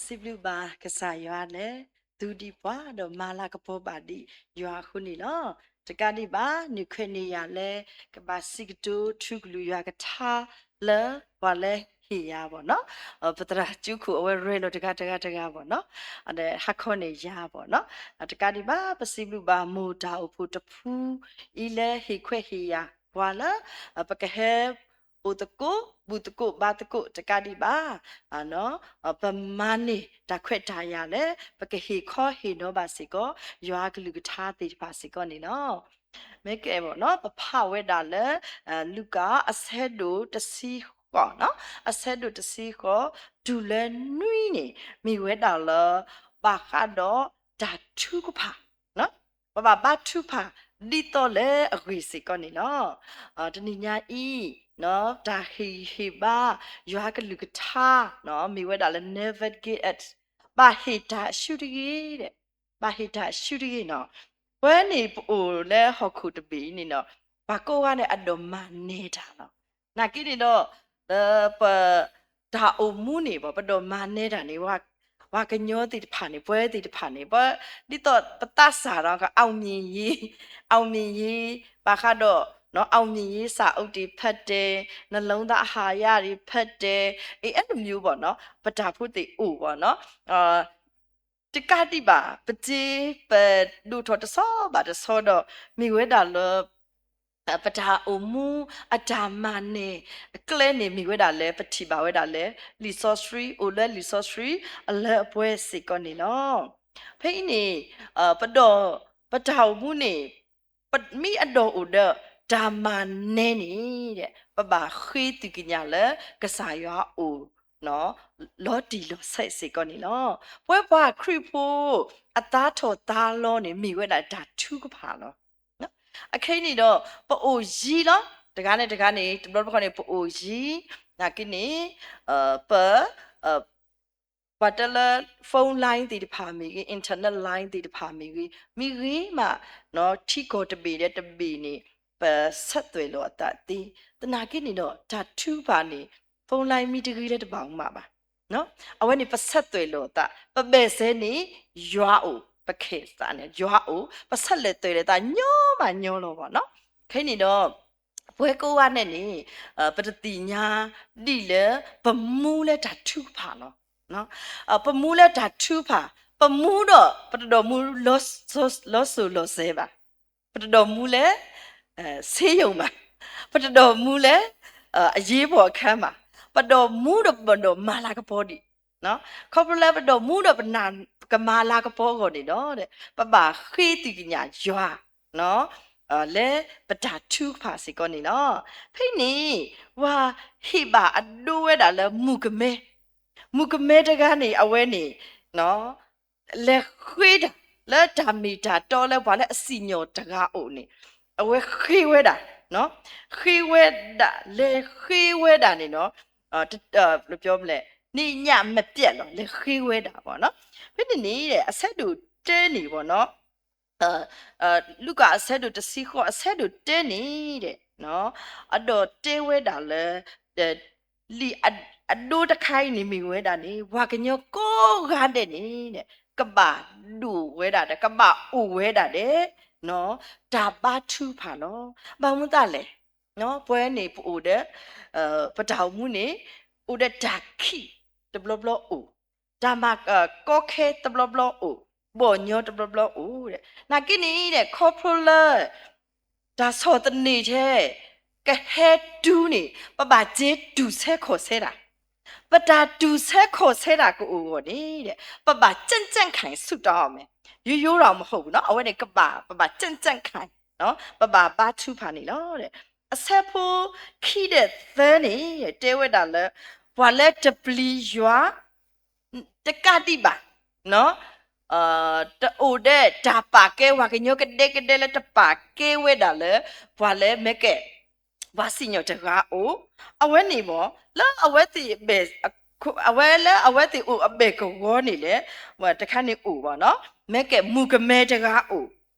စံးဘျုးဘၣ်ကစၢ်ယွၤလၢ သူဒံးပှၤဒီးမၤလၤကပီၤဘၣ်ဒံးယွၤအဃိန့ၣ်လီၤ. တကးဒံးဘၣ် နခွဲးန့ၢ်ယၤလၢ ကဘၣ်စံးကတိၤထူကလုၢ်ယွၤကထါလၢပှၤလၢဟ့ၣ်ယၤဘၣ်နီၤ, ပသရၣ်ကၠိခိၣ်အဝဲရဲၣ်လီၤတဂၤတဂၤတဂၤဘၣ်နီၤ, ဟးခီန့ၢ်ယၤဘၣ်နီၤ. တကးဒံးဘၣ် ပစံးဘျုးဘၣ်မိၢ်တၢ်အိၣ်ဖှိၣ်တဖုအံၤလၢဟ့ၣ်ခွဲးဟ့ၣ်ယာ်ပှၤလၢ ပကဟဲ အိၣ်သကိး ဘူၣ်သကိး ဘါသကိး တကးဒံးဘၣ် ပမၤန့ၢ်တၢ်ခွဲးတၢ်ယာ်လၢ ပကဟ့ၣ်ခီဟ့ၣ်နီၤဘၣ်စ့ၢ်ကီး ယွၤအကလုၢ်ကထါသ့ၣ်တဖၣ်စ့ၢ်ကီးန့ၣ်လီၤ. မ့ၢ်ကဲ ပဖးဝဲဒၣ်လၢ လူၤကၣ်အဆၢဒိၣ်တဆံဃိး, အဆၢဒိၣ်တဆံဃိး တုၤလၢနွံန့ၣ် မ့ၢ်ဝဲဒၣ်လၢ ဘၣ်ဃးဒီးတၢ်ထုကဖၣ် ပဘၣ်ဘါထုကဖၣ် ဒ်သိးလၢအဂ့ၢ်စ့ၢ်ကီးန့ၣ်လီၤ. တနံၤညါအံၤ တၢ်ဟ့ၣ်ဂံၢ်ဟ့ၣ်ဘါ ယွၤကလုၢ်ကထါ မ့ၢ်ဝဲဒၣ်လၢ never give up, ဘၣ်ဟ့ၣ်တၢ်ဆူတဂ့ၤ, ဘၣ်ဟ့ၣ်တၢ်ဆူတဂ့ၤနီၤ. ပဝဲန့ၣ်ပအိၣ်လၢဟီၣ်ခိၣ်တဘ့ၣ်အံၤန့ၣ်နီၤ, ပှၤကိးဂၤန့ၣ်အဒိးမၤနၢၤတၢ်လီၤ. နာ်က့န့ၣ်ဒီး ပ တၢ်အိၣ်မူန့ၣ် ပဒိးမၤနၢၤတၢ်န့ၣ် ပှၤကညီသ့ၣ်တဖၣ်န့ၣ် ပဝဲသ့ၣ်တဖၣ်န့ၣ် ပ ဒ်သိးပသးစၢ်ဒီး အောင်မြင်ရေး,အောင်မြင်ရေး, ဘၣ်ဃးဒီး အောင်မြင်ရေးစာအုပ်တွေဖတ်တယ်, နှလုံးသားအဟာရတွေဖတ်တယ်, အဲလိုမျိုးပေါ့နော်, ပတၢ်ဖိသ့ၣ်အိၣ်ပေါ့နော်. တကးဒံးဘၣ် ပတ့ပဒိၣ်ထီၣ်တဆီဘၣ်တဆီဒီး မ့ၢ်ဝဲဒၣ်လၢ ပတၢ်အိၣ်မူအတၢ်မၤနၢၤအကျဲန့ၣ် မ့ၢ်ဝဲဒၣ်လၢပထံၣ်ဘၣ်ဝဲဒၣ်လၢ လံာ်စီဆှံ အိၣ်လၢလံာ်စီဆှံအလၢအပှဲၤစ့ၢ်ကီးန့ၣ်လီၤ. ဖဲအံၤန့ၣ် ပဒီး ပတၢ်အိၣ်မူန့ၣ် ပမ့ၢ်အဒိးအိၣ်ဒီးတၢ်မၤနၢၤန့ၣ် ပဘၣ်ဃ့သုးကညးလၢကစၢ်ယွၤအအိၣ် လီၤတံၢ်လီၤဆဲးစ့ၢ်ကီးန့ၣ်လီၤ. ပဝဲပှၤခရံာ်ဖိ အသါထီၣ်သါလီၤန့ၣ် မ့ၢ်ဝဲဒၣ်တၢ်ထုကဖၣ်လီၤ. အခဲအံၤန့ၣ်ဒီး ပအိၣ်ယံၤလီၤ. တဂၤန့ၣ်တဂၤန့ၣ် တဘျီတခီၣ်န့ၣ် ပအိၣ်ယံၤ နာ်က့န့ၣ် ပ ပှၤတဲလၢ phone line သ့ၣ်တဖၣ်မ့ၢ်ဂ့ၤ, internet line သ့ၣ်တဖၣ်မ့ၢ်ဂ့ၤ, မ့ၢ်ဂ့ၤမး ထံကီၢ်တဘ့ၣ်ဒီးတဘ့ၣ်န့ၣ် ပဆက်သွယ်လိာ်အသးသ့, သနာ်က့န့ၣ်ဒီး တၢ်ထုကဖၣ်န့ၣ် phone line မ့ၢ်တဂ့ၤလၢတဘၣ်မးဘၣ်. အဝဲန့ၣ် ပဆက်သွယ်လိာ်သး, ပဘၣ်စဲန့ၣ် ယွၤအိၣ်, ပခဲသးန့ၣ် ယွၤအိၣ်, ပဆက်သွယ်လိာ်သးညီမးညီလီၤဘၣ်နီၤ. ခဲအံၤန့ၣ်ဒီး ပဝဲကိးဂၤန့ၣ်န့ၣ် ပတသ့ၣ်ညါဒ်လၢ ပမူလၢတၢ်ထုကဖၣ်လီၤ. ပမူလၢတၢ်ထုကဖၣ်, ပမူဒီး ပတဒိးမူ လီၤစိၤလီၤစဲးဘၣ်, ပတဒိးမူလၢ ဆေးရုံဘၣ်, ပတဒိးမူလၢ အရေးပေါ်အခန်းဘၣ်, ပဒိးမူဒီးပဒိးမၤလၤကပီၤဒံး, ခီဖျိလၢပဒိးမူဒီးပကမၤလၤကပီၤအဂီၢ်န့ၣ်ဒီး ပဘၣ်ဃ့သုးကညးယွၤ လၢပတၢ်ထုကဖၣ်စ့ၢ်ကီးန့ၣ်လီၤ. ဖဲန့ၣ် ပှၤဟ့ၣ်ဘၣ်အဒိဝဲဒၣ်လၢမုၣ်ကမဲ, မုၣ်ကမဲတဂၤန့ၣ် အဝဲန့ၣ် လဲၤဃ့တၢ် လၢတၢ်မ့ၢ်တၢ်တီလၢပှၤလၢအစံၣ်ညီၣ်တဂၤအိၣ်န့ၣ် အဝဲဃ့ဝဲဒၣ်, ဃ့ဝဲဒၣ် လဲၤဃ့ဝဲဒၣ်န့ၣ်နီၤ, ဘၣ်ပျီမလဲၣ် န့ၣ်ညၣ်မပျဲးလီၤ လဲၤဃ့ဝဲဒၣ်ဘၣ်နီၤ. ဖဲန့ၣ်န့ၣ် အဆၢဒိၣ်တဲန့ၣ်ဘၣ်နီၤ လူၤကၣ်အဆၢဒိၣ်တဆံဃိး အဆၢဒိၣ်တဲန့ၣ် အဒိးတဲဝဲဒၣ်လၢ လံာ်အဒိတခါအံၤန့ၣ်မ့ၢ်ဝဲဒၣ်န့ၣ် ပှၤကညီကိးဂၤဒဲးန့ၣ် ကဘၣ်ဒိၣ်ဝဲဒၣ်ဒီး ကဘၣ်အိၣ်ဝဲဒၣ်ဒီး တၢ်ဘါထုကဖၣ်လီၤ. ဘၣ်မနုၤအဃိလဲၣ်, ပဝဲန့ၣ်ပအိၣ်ဒီး ပတၢ်အိၣ်မူန့ၣ် အိၣ်ဒီးတၢ်ခံးတဘျီဘျီအိၣ်, တၢ်မၤကီခဲတဘျီဘျီအိၣ်, ဘီၣ်ညီတဘျီဘျီအိၣ်, နာ်က့န့ၣ် ခီဖျိလၢ တၢ်ဆီၣ်သနံးထဲ ကဟဲတုၤန့ၣ် ပဘၣ်စ့တူၢ်ဆၢခီၣ်ဆၢတၢ်, ပတၢ်တူၢ်ဆၢခီၣ်ဆၢတၢ်ကအိၣ်အဂီၢ်န့ၣ် ပဘၣ်ကြံ့ကြံ့ခိုင် ဆုတောင်းရမယ်, ရိုးရိုးတော့မဟုတ်ဘူးနော်, အဝဲန့ၣ်ကဘၣ် ပဘၣ်ကြံ့ကြံ့ခိုင် ပဘၣ်ဘါထုကဖၣ်န့ၣ်လီၤ. အဆၢဖိခံဒီးသၢန့ၣ် တဲဝဲဒၣ်လၢ ပှၤလၢတပျံၤယွၤ တကးဒံးဘၣ် တအိၣ်ဒီးတၢ်ပာ်ကဲ ပှၤကညီကဒဲကဒဲလၢတပာ်ကဲဝဲဒၣ်လၢ ပှၤလၢမ့ၢ်ကဲ ပှၤစံၣ်ညီၣ်တဂၤအိၣ်, အဝဲန့ၣ်ဘၣ် လၢအဝဲသ့ၣ် အဝဲလၢအဝဲသ့ၣ်အိၣ်အဘဲၣ်ကဝီၤန့ၣ်လဲၣ်, တခါန့ၣ်အိၣ်ဘၣ်နီၤ, မ့ၢ်ကဲမုၣ်ကမဲတဂၤအိၣ်,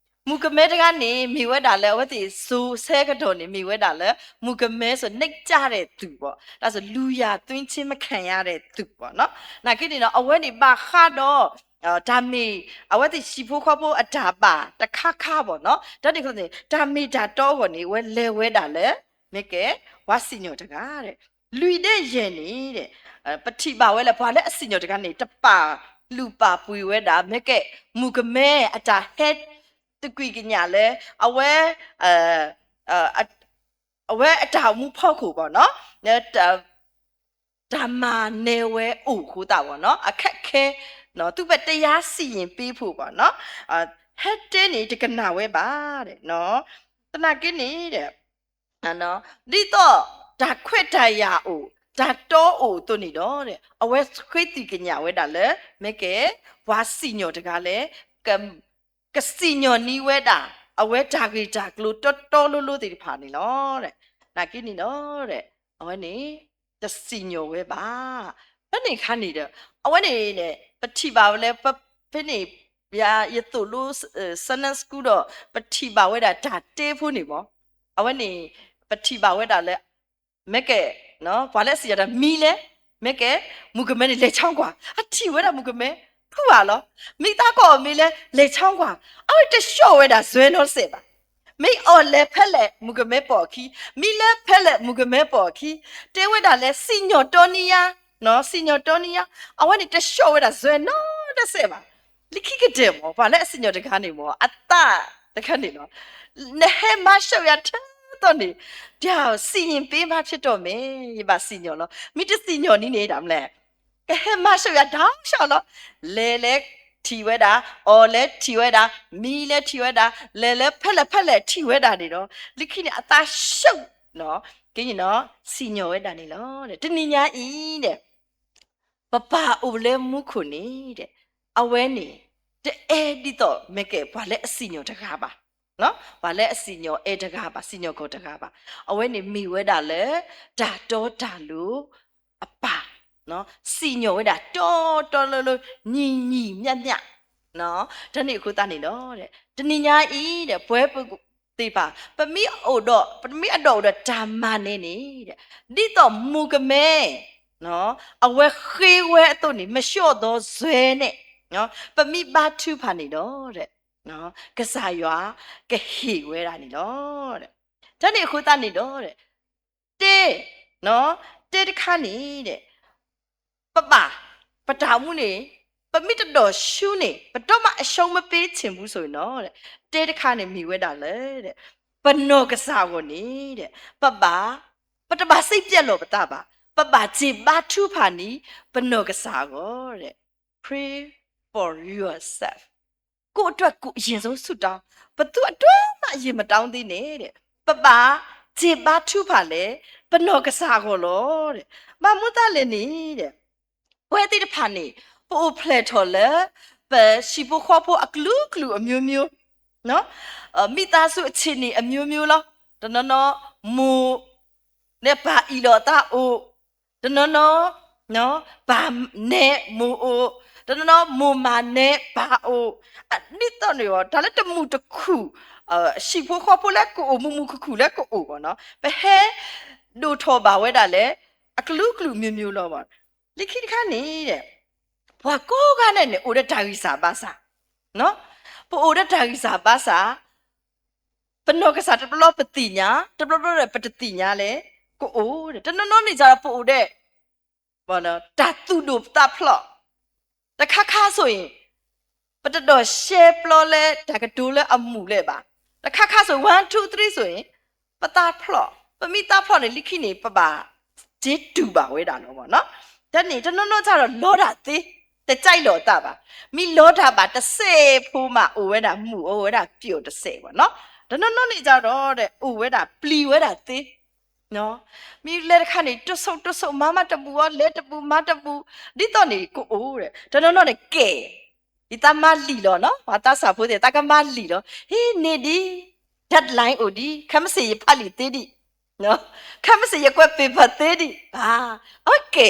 မုၣ်ကမဲတဂၤန့ၣ် မ့ၢ်ဝဲဒၣ်လၢအဝဲသ့ၣ်စိၤဆၢကတီၢ်န့ၣ် မ့ၢ်ဝဲဒၣ်လၢ မုၣ်ကမဲစိၤ န့ၣ်ကၢ် ဒဲးသူၣ်ဘၣ်, တၢ်စၢ လူၤယၤသွ့ဆ့မခံရဒဲးသူၣ်ဘၣ်နီၤ. နာ်က့န့ၣ်ဒီး အဝဲန့ၣ်ဘၣ်ဃးဒီး တၢ်မ့ၢ် အဝဲသ့ၣ်ဟံၣ်ဖိဃီဖိအတၢ်ဘၣ်တခါခါဘၣ်နီၤ. တၢ်န့ၣ်အဃိန့ၣ် တၢ်မ့ၢ်တၢ်တီအဂီၢ်န့ၣ် အဝဲလဲၤဝဲဒၣ်လၢ မ့ၢ်ကဲ ပှၤစံၣ်ညီၣ်တဂၤဒဲး. လွံၢ်ဒဲးယဲၢ်န့ၣ်ဒဲး ပထံၣ်ဘၣ်ဝဲလၢပှၤလၢအစံၣ်ညီၣ်တဂၤန့ၣ် တပာ်လုၢ်ပာ်ပှ့ၤဝဲဒၣ် မ့ၢ်ကဲ မုၣ်ကမဲအတၢ်ဟဲ သကွံာ်ကညးလၢ အဝဲ အဝဲအတၢ်အိၣ်မူဖီခိၣ်ဘၣ်နီၤ တၢ်မၤနၢၤဝဲအိၣ်အဃိသတးဘၣ်နီၤ အခက်အခဲ သူဖဲတယါစံၣ်ယံၣ်ပ့ဖိဘၣ်နီၤ ဟဲတဲန့ၣ်တကနၣ်ဝဲဘၣ်ဒဲး. သနာ်က့န့ၣ်ဒဲး ဒ်သိးတၢ်ခွဲးတၢ်ယာ်အိၣ် တၢ်တီအိၣ်အသိးန့ၣ်ဒီး အဝဲဃ့သံၣ်ကညးဝဲဒၣ်လၢ မ့ၢ်ကဲ ပှၤစံၣ်ညီၣ်တဂၤလၢ ကစံၣ်ညီၣ်န့ၢ်ဝဲဒၣ် အဝဲတၢ်ဂ့ၢ်တၢ်ကျိၤတီတီလိၤလိၤသ့ၣ်တဖၣ်န့ၣ်လီၤ. နာ်က့န့ၣ်ဒီး အဝဲန့ၣ် တစံၣ်ညီၣ်ဝဲဘၣ်. ဖဲန့ၣ်အခါန့ၣ်ဒီး အဝဲန့ၣ် ပထံၣ်ဘၣ်ဝဲလၢ ဖဲန့ၣ် ယသိၣ်လိ Sunday School ဒီး ပထံၣ်ဘၣ်ဝဲဒၣ်တၢ်တဲဖိန့ၣ်မ့ၢ် အဝဲန့ၣ် ပထံၣ်ဘၣ်ဝဲဒၣ်လၢ မ့ၢ်ကဲ ပှၤလၢအစံၣ်ညီၣ်တၢ်မံလၢ မ့ၢ်ကဲ မုၣ်ကမဲန့ၣ် လဲၤဆါကွၢ် အထံၣ်ဝဲဒၣ်မုၣ်ကမဲ ထူၣ်ဘၣ်လီၤ. မံသးကီၢ်အီၤမ့ၢ်လၢ လဲၤဆါကွၢ် အဝဲတဆှီၣ်ဝဲဒၣ်စွဲနီတစဲးဘၣ်. မ့ၢ်အီၤလဲၤဖဲလဲၣ် မုၣ်ကမဲပိာ်အခံ, မံလၢဖဲလဲၣ် မုၣ်ကမဲပိာ်အခံ, တဲဝဲဒၣ်လၢ စံၣ်ညီၣ်တီနံယါ, စံၣ်ညီၣ်တီနံယါ, အဝဲန့ၣ်တဆှီၣ်ဝဲဒၣ်စွဲနီတစဲးဘၣ်. လၢခံကတၢၢ်မ့ၢ် ပှၤလၢအစံၣ်ညီၣ်တဂၤန့ၣ်မ့ၢ် အသးတခါန့ၣ်လီၤ. နဟဲမၤဆှၢယၤထဲသိးန့ၣ် တၢ်စံၣ်ညီၣ်ပ့မၤဖျဲးထီၣ်မ့ၢ် ယဘၣ်စံၣ်ညီၣ်လီၤ. မ့ၢ်တစံၣ်ညီၣ်န့ၣ်န့ၣ် တၢ်မနုၤလဲၣ် ကဟဲမၤဆှၢယၤတၢ်ဆှီလီၤ. လဲၤလဲၤထံၣ်ဝဲဒၣ်, အီၣ်လဲၤထံၣ်ဝဲဒၣ်, မံလဲၤထံၣ်ဝဲဒၣ်, လဲၤလဲၤဖဲလဲၣ်ဖဲလဲၣ်ထံၣ်ဝဲဒၣ်န့ၣ်ဒီး လၢခံန့ၣ် အသးဆှၢ က့ၤ စံၣ်ညီၣ်ဝဲဒၣ်န့ၣ်လီၤ. တနံၤညါအံၤန့ၣ် ပပၢ်အိၣ်လၢမူခိၣ်န့ၣ် အဝဲန့ၣ် တအဲၣ်ဒ်သိးမ့ၢ်ကဲ ပှၤလၢအစံၣ်ညီၣ်တဂၤဘၣ်, ပှၤလၢအစံၣ်ညီၣ်အဲၣ်တဂၤဘၣ်, စံၣ်ညီၣ်ကွီၢ်တဂၤဘၣ်. အဝဲန့ၣ်မ့ၢ်ဝဲဒၣ်လၢ တၢ်တီတၢ်လိၤအပၢ်, စံၣ်ညီၣ်ဝဲဒၣ်တီတီလိၤလိၤ ညီညီမျၢ်မျၢ် တၢ်န့ၣ်အဃိသတးန့ၣ်ဒီး တနံၤညါအံၤဒီး ပဝဲပသ့ၣ်တဖၣ် ပမ့ၢ်အိၣ်ဒီး ပမ့ၢ်အဒိၣ်အိၣ်ဒီးတၢ်မၤနၢၤန့ၣ် ဒ်သိးမုၣ်ကမဲ အဝဲဃ့ဝဲအသိးန့ၣ် မဆှီၣ်သီစွဲန့ၣ် ပမ့ၢ်ဘါထုကဖၣ်န့ၣ်ဒီး ကစၢ်ယွၤကဟ့ၣ်ဝဲဒၣ်န့ၣ်လီၤ. တၢ်န့ၣ်အဃိသတးန့ၣ်ဒီး တဲ တဲတခါန့ၣ် ပဘၣ် ပတၢ်အိၣ်မူန့ၣ် ပမ့ၢ်တဒိးဆူန့ၣ် ပတီၢ်မးအရှုံးမပေးချင်ဘူးဆိုရင်ဒီး တဲတခါန့ၣ်မ့ၢ်ဝဲဒၣ်လၢ ပနီၢ်ကစၢ်အဂီၢ်န့ၣ် ပဘၣ် ပတဘၣ်စိတ်ပျက်လီၤပသးဘၣ်, ပဘၣ်စံးဘါထုကဖၣ်န့ၣ် ပနီၢ်ကစၢ်အဂီၢ် Pray for yourself. ကိုယ့်အတွက်ကိုယ် အရင်ဆုံးဆုတောင်း, ဘယ်သူ့အတွက်မှ အရင်မတောင်းသေးနဲ့တဲ့, ပဘၣ်စံးဘါထုကဖၣ်လဲၣ် ပနီၢ်ကစၢ်အဂီၢ်လီၤ. ဘၣ်မနုၤအဃိလဲၣ်န့ၣ် ပဝဲသ့ၣ်တဖၣ်န့ၣ် ပအိၣ်ဖျဲၣ်ထီၣ်လၢ ပဟံၣ်ဖိဃီဖိအကလုာ်ကလုာ်အမျိုးမျိုး, မိသားစုအခြေအနေအမျိုးမျိုးလီၤ. တနီၤနီၤ မိၢ် န့ၣ်ပၢ်အ့ၣ်လိာ်အသးအိၣ်, တနီၤနီၤ ပၢ်နဲၣ်မိၢ်အိၣ်, တနီၤနီၤ မိၢ်မၤနဲၣ်ပၢ်အိၣ်, ဒ်သိးန့ၣ် တၢ်လၢတမုာ်တခုၣ် ဟံၣ်ဖိဃီဖိလၢကအိၣ်မုာ်မုာ်ခုၣ်ခုၣ်လၢကအိၣ်ဘၣ်နီၤ ပဟဲဒိၣ်ထီၣ်ဘၣ်ဝဲဒၣ်လၢ အကလုာ်ကလုာ်မျိုးမျိုးလီၤ. လၢခံတခါန့ၣ် ပှၤကိးဂၤန့ၣ်န့ၣ် အိၣ်ဒီးတၢ်ဂံၢ်စၢ်ဘါစၢ်, ပအိၣ်ဒီးတၢ်ဂံၢ်စၢ်ဘါစၢ် ပနီၢ်ကစၢ်တဘျီဘျီပသ့ၣ်ညါ, တဘျီဘျီဒီးပတသ့ၣ်ညါလဲၣ်, ကအိၣ်, တနီၤနီၤန့ၣ်စ့ၢ်ဒီးပအိၣ်ဒီး တၢ်သူၣ်ဒိၣ်သးဖျိး, တခါခါဆိုရင် ပတဒိးရှဲပျီလၢတၢ်ကတိၤလၢအမုာ်လၢၤဘၣ်, တခါခါဆို one two three ဆိုရင် ပသးဖျိး, ပမ့ၢ်သးဖျိးန့ၣ် လၢခံန့ၣ် ပဘၣ်စ့တူၢ်ဘၣ်ဝဲဒၣ်လီၤ. တၢ်န့ၣ် တနီၤနီၤစ့ၢ်ဒီးလီတၢ်သ့, တကြိုက်လီၤအသးဘၣ်, မ့ၢ်လီတၢ်ဘၣ်တစဲးဖိမး အိၣ်ဝဲဒၣ်မုာ်အိၣ်ဝဲဒၣ်ပျီၣ်တစဲးဘၣ်နီၤ, တနီၤနီၤန့ၣ်စ့ၢ်ဒီး အိၣ်ဝဲဒၣ်ပျံၤဝဲဒၣ်သ့ မ့ၢ်လဲၤတခါန့ၣ် တဆိၣ်တဆိၣ် မၤမၤတဘူၣ်အီၤ လဲၤတဘူၣ်မၤတဘူၣ်, ဒ်သိးန့ၣ်ကအိၣ်ဒီး တနီၤနီၤန့ၣ်ကဲ, ယသးမၤလံာ်လီၤနီၤ, ပှၤသးစၢ်ဖိသ့ၣ် သးကမၤလံာ်လီၤ, ဟ့ၣ်န့ၢ်ဒံး, deadline အိၣ်ဒံး, ခဲမုၢ်ဆ့ၣ်ယဖးလံာ်သ့ဒံး, ခဲမုၢ်ဆ့ၣ်ယကွဲး paper သ့ဒံး, ဘၣ်, အကဲ,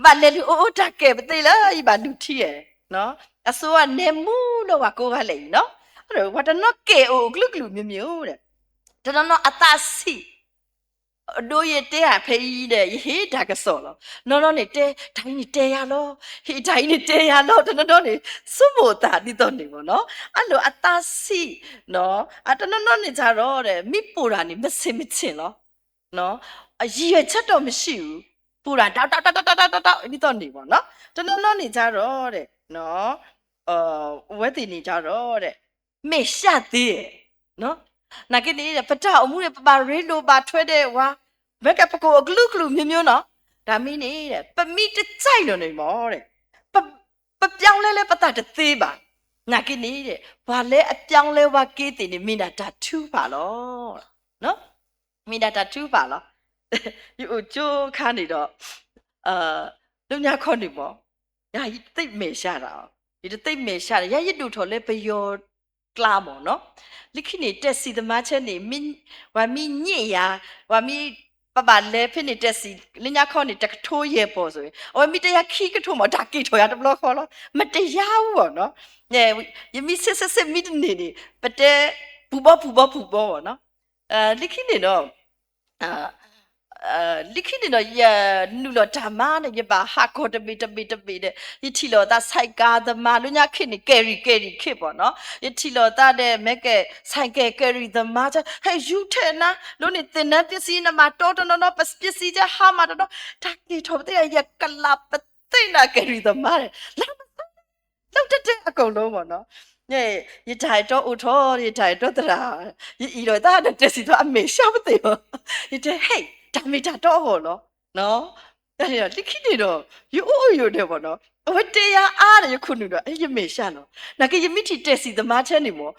ဘၣ်လဲၤလုၢ်အိၣ်အိၣ်တၢ်ကဲပသ့လၢ ယဘၣ်လုၢ်ထံဧါ, အစိအန့ၣ်မူဒီးပှၤကိးဂၤလဲၣ်အံၤနီၤ, ပှၤတနီၤကဲၤအိၣ်အကလုာ်ကလုာ်မ့ၢ်မ့ၢ်ဧိၤဒီး, တနီၤနီၤအသးဆံး, အဒိယတဲဧါဖဲအံၤဒီး ယဟ့ၣ်တၢ်ကစီၣ်လီၤ. နီၢ်နီၢ်န့ၣ်တဲ, တၢ်အံၤန့ၣ်တဲယၤလီၤ, ဟ့ၣ်တၢ်အံၤန့ၣ်တဲယၤလီၤ, တနီၤနီၤန့ၣ် ဆိကမိၣ်သးဒ်သိးန့ၣ်မ့ၢ်နီၤ, အလိၤအသးဆံး, တနီၤနီၤန့ၣ်တၢ်ဒီး မ့ၢ်ပိၢ်တၢ်န့ၣ် မဆ့ၣ်မဆ့ၣ်လီၤ. အယံာ်ဆၢတီၢ်မရှိဘူး, ပိၢ်တၢ်တၢ်တၢ်တၢ်တၢ်တၢ်တၢ်တၢ် ဒ်သိးန့ၣ်မ့ၢ်နီၤ, တနီၤနီၤန့ၣ်တၢ်ဒီး အဝဲသ့ၣ်န့ၣ်တၢ်ဒီး မဲာ်ဆှးသ့, နာ်က့န့ၣ် ပတၢ်အိၣ်မူန့ၣ် ပဘၣ်ရ့လိာ်ဘၣ်ထွဲဒီးဝဲ, မ့ၢ်ကဲပကအိၣ်အကလုာ်ကလုာ်မ့ၢ်မ့ၢ်နီၤ, တၢ်မ့ၢ်န့ၣ် ပမ့ၢ်တကြိုက်လီၤန့ၣ်မ့ၢ်, ပပြောင်းလဲလၢပသးတသ့ဘၣ်, နာ်က့န့ၣ် ပှၤလၢအပြောင်းလဲဝဲက့ၤသ့ၣ်န့ၣ် မ့ၢ်ဒၣ်တၢ်ထုကဖၣ်လီၤ. မ့ၢ်ဒၣ်တၢ်ထုကဖၣ်လီၤ. ယအိၣ်ကၠိခါန့ၣ်ဒီး လၢညါခီန့ၣ်မ့ၢ် ယတသ့မဲာ်ဆှးတၢ်, ယတသ့မဲာ်ဆှးတၢ် ယဲယဒိၣ်ထီၣ်လၢပယီၤကျါမ့ၢ်နီၤ, လၢခံန့ၣ် တၢ်စံၣ်သမားဆဲန့ၣ် ပှၤမ့ၢ်ညံးယၤ, ပှၤမ့ၢ် ပဘၣ်လဲၤဖဲန့ၣ် တၢ်စံၣ် လၢညါခီန့ၣ် တကထိယဲၢ်ပီၢ်စ့ၢ်, အဝဲမ့ၢ်တယၤခံကထိမ့ၢ် တၢ်က့ၤထီၣ်ယၤတဘျီဃီလီၤ. မ့ၢ်တယၤအူအီၤနီၤ, ယမ့ၢ်ဆ့ဆ့ဆ့မ့ၢ်တန့ၢ်န့ၣ် ပတဲ ပူၤဘီပူၤဘီပူၤဘီအီၤနီၤ, လၢခံန့ၣ်ဒီး လၢခံန့ၣ်ဒီး ယနုာ်လီၤတၢ်မၤန့ၣ် ယဘၣ်ဟးကီၢ်တဘ့ၣ်တဘ့ၣ်တဘ့ၣ်ဒီး ယထံၣ်လိာ်သး ဆိုင်ကယ်သမား လၢညါခီန့ၣ် ကယ်ရီၣ် ကယ်ရီၣ်ခ့မ့ၢ်နီၤ, ယထံၣ်လိာ်သးဒီး မ့ၢ်ကဲ ဆိုင်ကယ် ကယ်ရီၣ်သမား ဟဲယူၤထဲနၤ လၢန့ၣ်သ့ၣ်နါပစ္စည်း နမၤတီတနီၤနီၤ ပပစ္စည်းကဟါမးတနီၤ, တၢ်က့ၤထီၣ်ပသ့ၣ်ညါ ယကလးပသ့ၣ်နၤ ကယ်ရီၣ်သမားန့ၣ် လၢ လၢတတဲအကိာ်လိၤမ့ၢ်နီၤ, ယတၢ်အဲၣ်တီအိၣ်ထီၣ် ယတၢ်အဲၣ်တီသရၣ်, ယအံၤလီၤသးဒီးတၢ်စံးထီၣ်အမဲာ်ဆှးပသ့ၣ်လီၤ, ယတဲ ဟဲ တၢ်မ့ၢ်တၢ်တီအဂီၢ်လီၤ, လၢခံန့ၣ်ဒီး ယအိၣ်ယိာ်ဒီးမ့ၢ်နီၤ, အဝဲတဲယၤအါဒီး ယခိၣ်နူာ်ဒီး ယမဲာ်ဆှးလီၤ, နာ်က့ ယမ့ၢ်ထံၣ် တၢ်စံၣ်သမား ဆဲန့ၣ်မ့ၢ်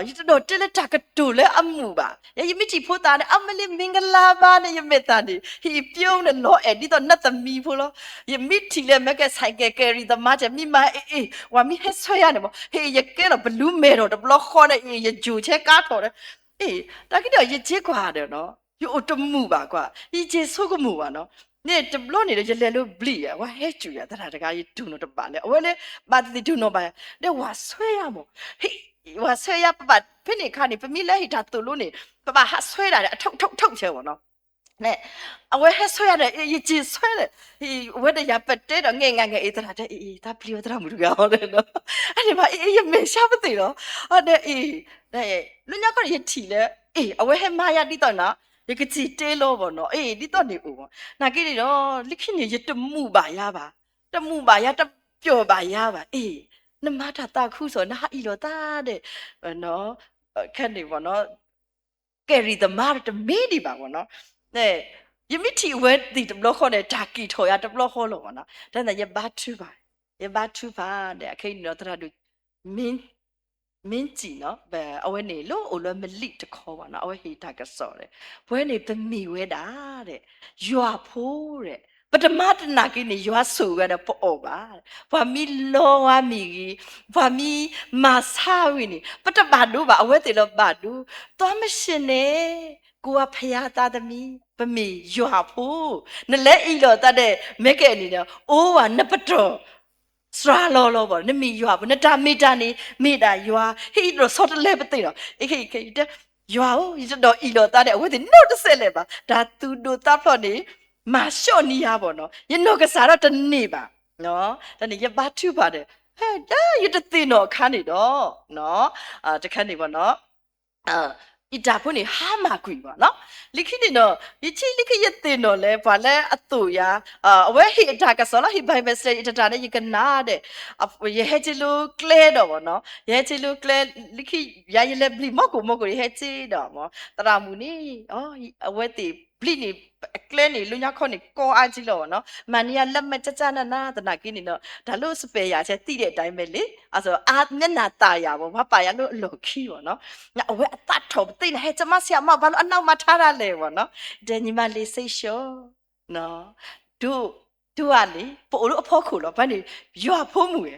ယတဒိးတဲလၢတၢ်ကတိၤလၢအမုာ်ဘၣ်, ယမ့ၢ်ထံၣ်ဖိသၣ်န့ၣ် အမ့ၢ်လၢမ့ၢ်ကလၤဘၣ်န့ၣ် ယမဲာ်သၣ်န့ၣ် ဟ့ၣ်ပျိန့ၣ်လီၤအဲၣ်ဒ်သိးနသမံဖိလီၤ, ယမ့ၢ်ထံၣ်လၢမ့ၢ်ကဲ ဆိုင်ကယ် ကယ်ရီၣ်သမား တဲမ့ၢ်မၤအ့ၣ်အ့ၣ် ပှၤမ့ၢ်ဟဲဆွဲယၤန့ၣ်မ့ၢ် ဟ့ၣ်ယကဲလီၤ ပလူမဲာ်ထီၣ်တဘျီဃီန့ၣ် အ့ၣ် ယယိၤဆဲကါထီၣ်ဒီး, အ့ၣ် တၢ်က့ဒီး ယစ့ကွၢ်ဒီးနီၤ ယအိၣ်တမုာ်ဘၣ်ကွၢ် ယစ့ဆိကမိၣ်ဘၣ်နီၤ, န့ၣ်တဘျီန့ၣ်ဒီး ယလဲၤလၢဘျံး ဝဲဟဲစူၤယၤ သရၣ်တဂၤ ယတိၢ်နီၣ်တဘၣ်လၢ အဝဲလၢ ဘၣ်သ့ၣ်တိၢ်နီၣ်ဘၣ်ယၤ ဒီးဝၤဆွဲယၤမ့ၢ် ဝၤဆွဲယၤ ပဘၣ်ဖဲန့ၣ်အခါန့ၣ် ပမ့ၢ်လၢဟ့ၣ်တၢ်သိၣ်လိန့ၣ် ပဘၣ်ဟးဆွဲဒၣ်ဒီး အထုးထုးထုးဆဲမ့ၢ်နီၤ, အဝဲဟဲဆွဲယၤဒီး ယစ့ဆွဲဒီး ဝဲဒီးယၤပတဲဒီး ငဲၢ်ငါငဲၢ်အ့ၣ် သရၣ်တဲ အ့ၣ် တၢ်ပျံၤဝဲသရၣ်မုၣ်တဂၤအီၤဒီး အန့ၣ်ဘၣ်အ့ၣ် ယမဲာ်ဆှးပသ့ၣ်လီၤ, အဒီးအ့ၣ် လၢညါခီန့ၣ် ယထံၣ်လၢ အ့ၣ် အဝဲဟဲမၤယၤဒ်သိးနီၤ ယကစံၣ်တဲလီၤဘၣ်နီၤ အ့ၣ် ဒ်သိးန့ၣ်အိၣ်ဘၣ်, နာ်က့န့ၣ်ဒီး လၢခံန့ၣ် ယတမုာ်ဘၣ်ယၤဘၣ်, တမုာ်ဘၣ်ယၤ တပျီၢ်ဘၣ်ယၤဘၣ်, အ့ၣ် နမၤတၢ်သးခုကစီၣ် နဟးအံၤလိာ်သးဒီး ခဲန့ၣ်ဘၣ်နီၤ ကယ်ရီၣ်သမားတမ့ၢ်ဒံးဘၣ်ဘၣ်နီၤ, ယမ့ၢ်ထံၣ်အဝဲသ့ၣ်တဘျီဃီန့ၣ် တၢ်က့ၤထီၣ်ယၤတဘျီဃီလီၤဘၣ်နီၤ, တၢ်န့ၣ် ယဘါထုကဖၣ်, ယဘါထုကဖၣ်ဒီး အခဲအံၤန့ၣ်ဒီး သရၣ်ဒိၣ် မ့ၢ်စံၣ်နီၤ အဝဲန့ၣ် လၢအိၣ်လၢမလံၣ်တခီဘၣ်နီၤ အဝဲဟ့ၣ်တၢ်ကစီၣ်ဒီး ပဝဲန့ၣ်ပမ့ၢ်ဝဲဒၣ်ဒီး ယွၤဖိဒီး ပတမၤတနာ်က့န့ၣ် ယွၤဆိၣ်ဂ့ၤဒီးပအီၣ်ဘၣ်, ပှၤမ့ၢ်လီဝါမ့ၢ်ဂ့ၤ, ပှၤမ့ၢ်မၤဆါဝံၤန့ၣ် ပတဘၣ်ဒိဘၣ် အဝဲသ့ၣ်လီၤဘၣ်ဒိ, သွားမရှင်နဲ့, ကိုယ်ကဘုရားသားသမီး, ပမ့ၢ်ယွၤဖိ, နလဲၤအံၤလိာ်သးဒီး မ့ၢ်ကဲန့ၣ်ဒီး အိၣ်ဝဲနပတီၢ် စှၤလီၤလီၤဘၣ်, နမ့ၢ်ယွၤဖိ နတၢ်မ့ၢ်တၢ်န့ၣ် မ့ၢ်ဒၣ်ယွၤ, ဟ့ၣ်ယတၢ်ဆီတလဲပသ့ၣ်လီၤ, ယတဲ ယွၤဧၢ, ယတဒိးအံၤလိာ်သးဒီး အဝဲသ့ၣ်နီတစဲးလဲၣ်ဘၣ်, တၢ်သူၣ်ဒိၣ်သးဖျိးန့ၣ် မၤဆှီၣ်န့ၢ်ယၤဘၣ်နီၤ, ယနီၢ်ကစၢ်ဒီးတန့ၢ်ဘၣ်, တၢ်န့ၣ် ယဘါထုကဖၣ်ဒီး လၢယတသ့ၣ်နီၣ်အခါန့ၣ်ဒီး တခါန့ၣ်ဘၣ်နီၤ ယတၢ်ဖိန့ၣ် ဟါမၢ်ကွံာ်ဘၣ်နီၤ, လၢခံန့ၣ်ဒီး ယထံၣ်လၢခံယသ့ၣ်နီၣ်လၢ ပှၤလၢအသိၣ်ယၤ အဝဲဟ့ၣ်အတၢ်ကစီၣ်လီၤ ဟ့ၣ် Bible study တၢ်တၢ်န့ၣ် ယကနၣ်ဒီး ယဟဲက့ၤလၢကျဲဒီးဘၣ်နီၤ, ယဟဲက့ၤလၢကျဲ လၢခံ ယၤယလဲၤဘျံးမီၢ်ကိၣ်မီၢ်ကိၣ် ယဟဲက့ၤဒီး သရၣ်မုၣ်န့ၣ် အဝဲသ့ၣ်ဘျံးန့ၣ် အကျဲန့ၣ် လၢညါခီန့ၣ် ကီအါကံလီၤဘၣ်နီၤ, မၤန့ၢ်ယၤလၢမ့ၢ်ကၠၢ်ကၠၢ်နးနး သနာ်က့န့ၣ်ဒီး တၢ်လၢစပဲာ်ယၤဆဲးသံဒီးတၢ်အံၤမ့ၢ်လံ, အါ မျက်နှာသာ ယၤဘၣ် ပှၤပာ်ယၤလၢအလီၢ်ခံဘၣ်နီၤ, အဝဲအသးထီၣ်ပသ့ၣ်န့ၣ် ဟဲကမၤဆံးအမး ဘၣ်လၢအနောက်မှာထားတာလဲၣ်ဘၣ်နီၤ, ဒီးညီမလေး စိတ်လျှော့ ဒိၣ် ဒိၣ်အါန့ၣ် ပအိၣ်လၢအဖီခိၣ်လီၤ, ပှၤန့ၣ် ယွၤဖိမုၣ်ဝဲ,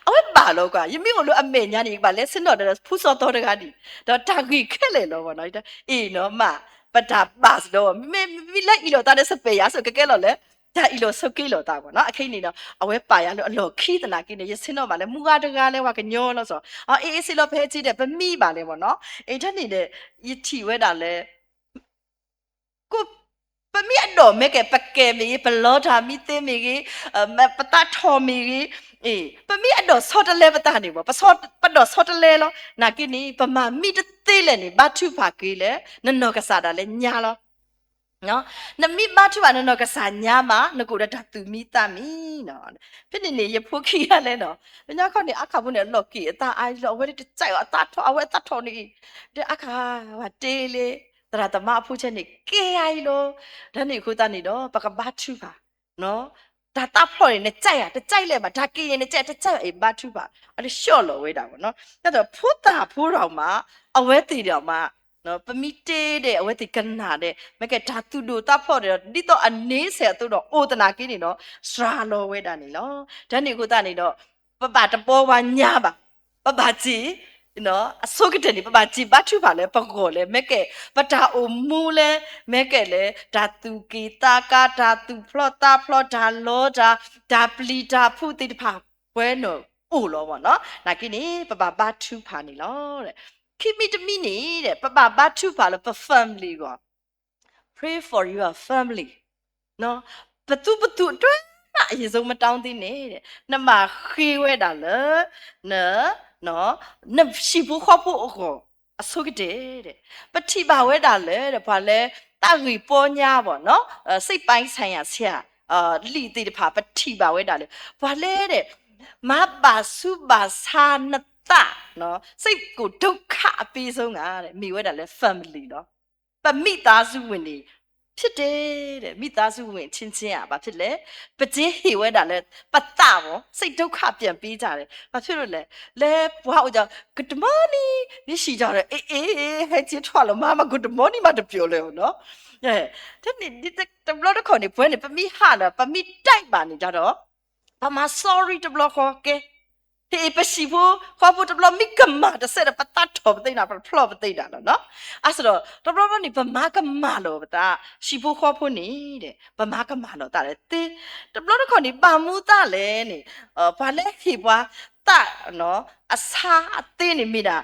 အဝဲဘၣ်လီၤကွၢ် ယမ့ၢ်အိၣ်လၢအမဲာ်ညါန့ၣ် ယကဘၣ်လဲၤဆ့ၣ်နီၤဒီး ဖုစီၤသီတဂၤဒံး, ဒီးတၢ်ဂ့ၢ်ခဲလၢာ်လီၤဘၣ်နီၤ, အ့ၣ်နီၤမး ပတၢ်ဘၣ်စ့ၢ်ဒီး မ့မ့ၢ်လၢအံၤလိာ်သးဒီးစပဲာ်ယၤစ့ၢ်ကီးကဲလီၤလဲၣ် တၢ်အ့ၣ်လိာ်ဆိးက့လိာ်သးဘၣ်နီၤ. အခဲအံၤန့ၣ်ဒီး အဝဲပာ်ယၤလၢအလီၢ်ခံသနာ်က့န့ၣ် ယဆ့ၣ်နီၤဘၣ်လၢမုၢ်ဂၤတဂၤလၢပှၤကညီလီၤစီၤ, အအ့ၣ်အ့ၣ်စ့လီၤ ပဟဲက့ၤဒီး ပမံဘၣ်လဲၣ်ဘၣ်နီၤ. အ့ၣ် တၢ်န့ၣ်ဒီး ယထံၣ်ဝဲဒၣ်လၢ ကိး ပမ့ၢ်အဒိးမ့ၢ်ကဲ ပကဲမ့ၢ်ဂ့ၤ, ပလီတၢ်မံသ့မ့ၢ်ဂ့ၤ, ပသးထီၣ်မ့ၢ်ဂ့ၤ, အ့ၣ် ပမ့ၢ်အဒိးဆီတလဲပသးန့ၣ်ဘၣ်, ပဆီ ပဒိးဆီတလဲလီၤ. နာ်က့န့ၣ် ပမၤမံတသ့လဲၣ်န့ၣ် ဘါထုကဖၣ်က့ၤလၢ နနီၢ်ကစၢ်ဒၣ်လဲာ်ညါလီၤ. နမ့ၢ်ဘါထုကဖၣ်နနီၢ်ကစၢ်ညါမး နကအိၣ်ဒီးတၢ်သူၣ်မံသးမံနီၤ. ဖဲန့ၣ်န့ၣ် ယဖိခံဂၤလဲၣ်နီၤ, လၢညါခီန့ၣ် အါခါဖိန့ၣ် အလီၢ်က့ၤအသးအါလီၤ, အဝဲဒၣ်တစဲးအီၤ အသးထီၣ် အဝဲအသးထီၣ်န့ၣ်, ဒီးအါခါ ပှၤတ့လၢ သရၣ်သမါအဖိဆဲန့ၣ် ကဲအါအံၤလီၤ. တၢ်န့ၣ်အဃိသတးန့ၣ်ဒီး ပကဘါထုကဖၣ် တၢ်သးဖျိးန့ၣ် နစဲးဧါ, တစဲးလဲၣ်ဘၣ်, တၢ်က့ၤန့ၣ် နစဲး တစဲး အ့ၣ် ဘါထုကဖၣ် အတဆှီၣ်လီၤဝဲဒၣ်ဘၣ်နီၤ. ဒ်သိးဖိသၣ်ဖိဒီးမး အဝဲသ့ၣ်ဒီးမး ပမ့ၢ်တ့ဒီး အဝဲသ့ၣ်ကနၣ်ဒီး မ့ၢ်ကဲတၢ်သူၣ်ဒိၣ်သးဖျိးဒီး ဒ်သိးအန့ဆဲးအသိးဒီး အိၣ်သနာ်က့န့ၣ်ဒီး စှၤလီၤဝဲဒၣ်န့ၣ်လီၤ. တၢ်န့ၣ်အဃိသတးန့ၣ်ဒီး ပဘၣ်တဘှီဝဲညါဘၣ်, ပဘၣ်စ့ အဆိကတၢၢ်န့ၣ် ပဘၣ်စံးဘါထုကဖၣ်လၢပဂီၢ်လဲၣ်, မ့ၢ်ကဲ ပတၢ်အိၣ်မူလဲၣ်, မ့ၢ်ကဲလဲၣ် တၢ်သူၣ်က့ၣ်သးကါ, တၢ်သူၣ်ဖျိးသးဖျိး, တၢ်လီတၢ်, တၢ်ပျံၤတၢ်ဖုးသ့ၣ်တဖၣ် ပှဲၤနီၣ်အိၣ်လီၤဘၣ်နီၤ. နာ်က့န့ၣ် ပဘၣ်ဘါထုကဖၣ်န့ၣ်လီၤ. ခံမံၤတမံၤန့ၣ် ပဘၣ်ဘါထုကဖၣ်လၢပ family အဂီၢ် Pray for your family. ပသူပသူၣ်တွဲမး အယံၤစိမတၢ်သ့န့ၣ် နမၤဃ့ဝဲဒၣ်လၢ န နဟံၣ်ဖိဃီဖိအဂီၢ် အဆိကတၢၢ်, ပထံၣ်ဘၣ်ဝဲဒၣ်လၢ ပှၤလၢ တၢ်ဂ့ၢ်ပီညါဘၣ်နီၤ, စိတ်ပိုင်းဆိုင်ရာဆရာ လံာ်သ့ၣ်တဖၣ် ပထံၣ်ဘၣ်ဝဲဒၣ်လၢ ပှၤလၢ မၤဘၣ်ဆူးဘၣ်ဆါနသး စိတ်ကိုဒုက္ခပေးဆုံးက မ့ၢ်ဝဲဒၣ်လၢ family လီၤ. ပမိသားစုဝင်န့ၣ် ဖြစ်တယ်တဲ့, မိသားစုဝင်အချင်းချင်း อ่ะ ဘာဖြစ်လဲ, ပတ့ဟ့ၣ်ဝဲဒၣ်လၢ ပသးဘၣ် စိတ်ဒုက္ခပြန်ပေးကြတယ်, ဘာဖြစ်လို့လဲ, လၢပှၤအိၣ်ဒီး good morning န့ၣ် ဟံးဒီး အေးအေး ဟဲက့ၤထွဲလီၤ မၤမၤ good morning မၤတပျိာ်လၢၤနီၤ. တဘျီတခီၣ်န့ၣ် ပဝဲန့ၣ် ပမ့ၢ်ဟးဒီး ပမ့ၢ်တဲဘၣ်န့ၣ်ဒီး ပမၤ sorry တဘျီဃီကဲ, ဟ့ၣ်ပဟံၣ်ဖိဃီဖိတဘျီ မ့ၢ်ကမၣ်တစဲးဒီး ပသးထီၣ်ပသ့ဒၣ် ပတဖျီၣ်ပသ့ဒၣ်လီၤနီၤ. အါစ့ၢ်ဒီး တဘျီဘျီန့ၣ် ပမၤကမၣ်လီၤပသး ဟံၣ်ဖိဃီဖိန့ၣ်ဒီး ပမၤကမၣ်လီၤသးဒီးသ့, တဘျီတခီၣ်န့ၣ် ဘၣ်မနုၤသ့လဲၣ်န့ၣ် ပှၤလၢဟ့ၣ်ပှၤသး အဆါအသ့န့ၣ်မ့ၢ်ဒၣ်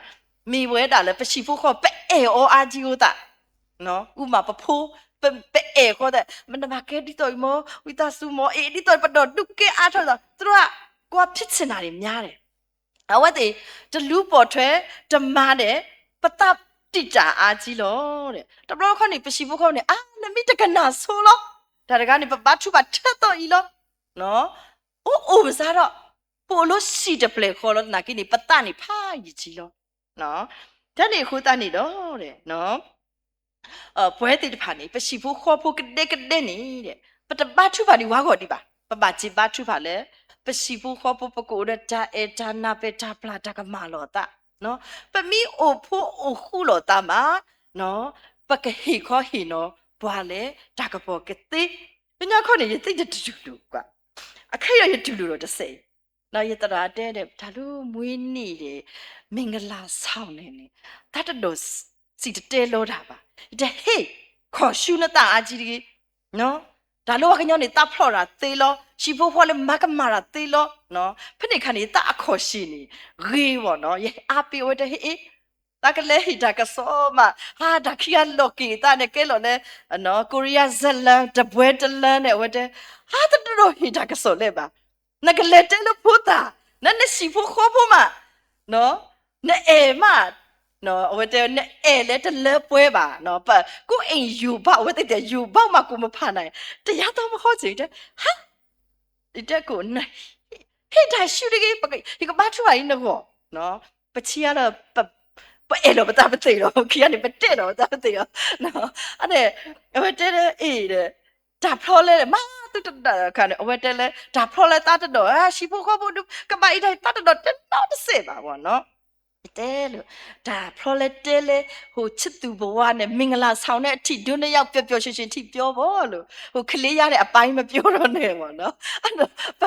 မ့ၢ်ဝဲဒၣ်လၢပဟံၣ်ဖိဃီ ပအဲၣ်အီၤအါကံအိသး ဥပမာ ပဖိ ပအဲၣ်ဃီသး မ့ၢ်နမၤကဲဒ်သိးအံၤမ့ၢ် ဝံသးစူၤမ့ၢ် အ့ၣ် ဒ်သိးပဒိးဒုးကဲအါထီၣ်ဒီး သူတို့က ကွၢ်ဖံးဆ့ၣ်နၤန့ၣ် များတယ်. အဝဲသ့ၣ် တလူၤပိာ်ထွဲ တမၤဒီး ပသးတံာ်တာ်အါကံလီၤ. တဘျီတခီၣ်န့ၣ် ပဟံၣ်ဖိဃီဖိန့ၣ် အါ နမ့ၢ်တကနၣ်ဆိလီၤ. တၢ်တဂၤန့ၣ် ပဘါထုကဖၣ်ထဲသိးအံၤလီၤ. အိၣ်အိၣ်ပစါထီၣ် ပအိၣ်လၢဟံၣ်တဖျၢၣ်ဃီလီၤသနာ်က့န့ၣ် ပသးန့ၣ်ဖးယံာ်ကံလီၤ. တၢ်န့ၣ်အဃိသတးန့ၣ်ဒီး ပဝဲသ့ၣ်တဖၣ်န့ၣ် ပဟံၣ်ဖိဃီဖိကဒဲကဒဲန့ၣ် ပတဘါထုကဖၣ်ဒံးဝဲအဂီၢ်ဒံးဘၣ်. ပဘၣ်စံးဘါထုကဖၣ်လၢ ပဟံၣ်ဖိဃီဖိ ပကအိၣ်ဒီးတၢ်အဲၣ်တၢ်နၢ်ပၢၢ်တၢ်ပျၢ်တၢ်ကမၣ်လီၤသး, ပမ့ၢ်အိၣ်ဖိအိၣ်ဃူလီၤသးမး ပကဟ့ၣ်ခီဟ့ၣ်နီၤပှၤလၢတၢ်ကပီၤကသ့. လၢညါခီန့ၣ် ယသ့ၣ်တတူၢ်လိာ်ကွၢ်, အခဲအံၤယတူၢ်လိာ်ဒီးတစဲးအံၤ ဒီးယသရၣ်တဲဒီး တၢ်လၢမွေးနေ့န့ၣ် မင်္ဂလာဆောင်န့ၣ်န့ၣ် တၢ်တဒိးစံၣ်တဲၤတဲလီၤတၢ်ဘၣ်, ယတဟ့ၣ်ခီၣ်ဆူနသးအါကံတဂ့ၤ. တၢ်လၢပှၤကညီန့ၣ် သးဖျိးတၢ်သ့လီၤ, ဟံၣ်ဖိဃီလၢမၤကမၣ်တၢ်သ့လီၤ. ဖဲန့ၣ်အခါန့ၣ် ယသးအခီၣ်ဆံးန့ၣ် ဂ့ၤဘၣ်နီၤ, ယအါပ့ၤအဝဲတဲ ဟ့ၣ်အ့ၣ် သးကလဲၤဟ့ၣ်တၢ်ကစီၣ်မး, ဟါ တၢ်ခံဂၤလီၤက့ၤသးန့ၣ် ကဲလီၤလၢ ကိရံယါဇလံ တပွဲတလံန့ၣ် အဝဲတဲ ဟါ တဒိးဟ့ၣ်တၢ်ကစီၣ်လဲၣ်ဘၣ်, နကလဲၤတဲလၢဖိသၣ်, နနဟံၣ်ဖိဃီဖိမး, နအဲၣ်မး, အဝဲတဲ နအဲၣ်လၢတလၢပှဲၤဘၣ်, ပ ကိုယ့်အိမ်ယိုဘိုက် အဝဲသ့ၣ်တဲ ယိုဘိုက်မး ကိုယ်မဖါနိုင်, တယါသီမဟီစ့ၢ်တဲ ဟါ ယတဲကိး နဟ့ၣ်တၢ်ဆူတဂ့ၤ, ယကဘါထုကဖၣ်အံၤနဂီၢ်, ပထံၣ်အါဒီး ပအဲၣ်လီၤပသးပသ့ၣ်လီၤ, ခံဂၤန့ၣ် ပတဲလီၤပသးပသ့ၣ်လီၤ. အန့ၣ် အဝဲတဲလၢ အ့ၣ်ဒီး တၢ်ဖျီလဲၣ်ဒီး မၤသုတဒၣ်အခါန့ၣ် အဝဲတဲလၢ တၢ်ဖျီလဲၣ်သးတဒိး, ဟံၣ်ဖိဃီဖိဒုး ကဘၣ်အံၤတၢ် သးတဒိးတနီတစဲးဘၣ်ဘၣ်နီၤ. တဲလၢ တၢ်ဖျီလဲၣ်တဲလဲၣ် ဟိၣ်ဆံသူၣ်ဘဝန့ၣ် မင်္ဂလာဆောင်နဲ့အထီး ဒိးန့ၢ်ရောက်ပျော်ပျော်ရွှင်ရွှင်ထီး ပြောပေါ့လို့ ဟိုကလေးရတဲ့အပိုင်းမပြောတော့နဲ့ပေါ့နော်. အဲဒါ ပ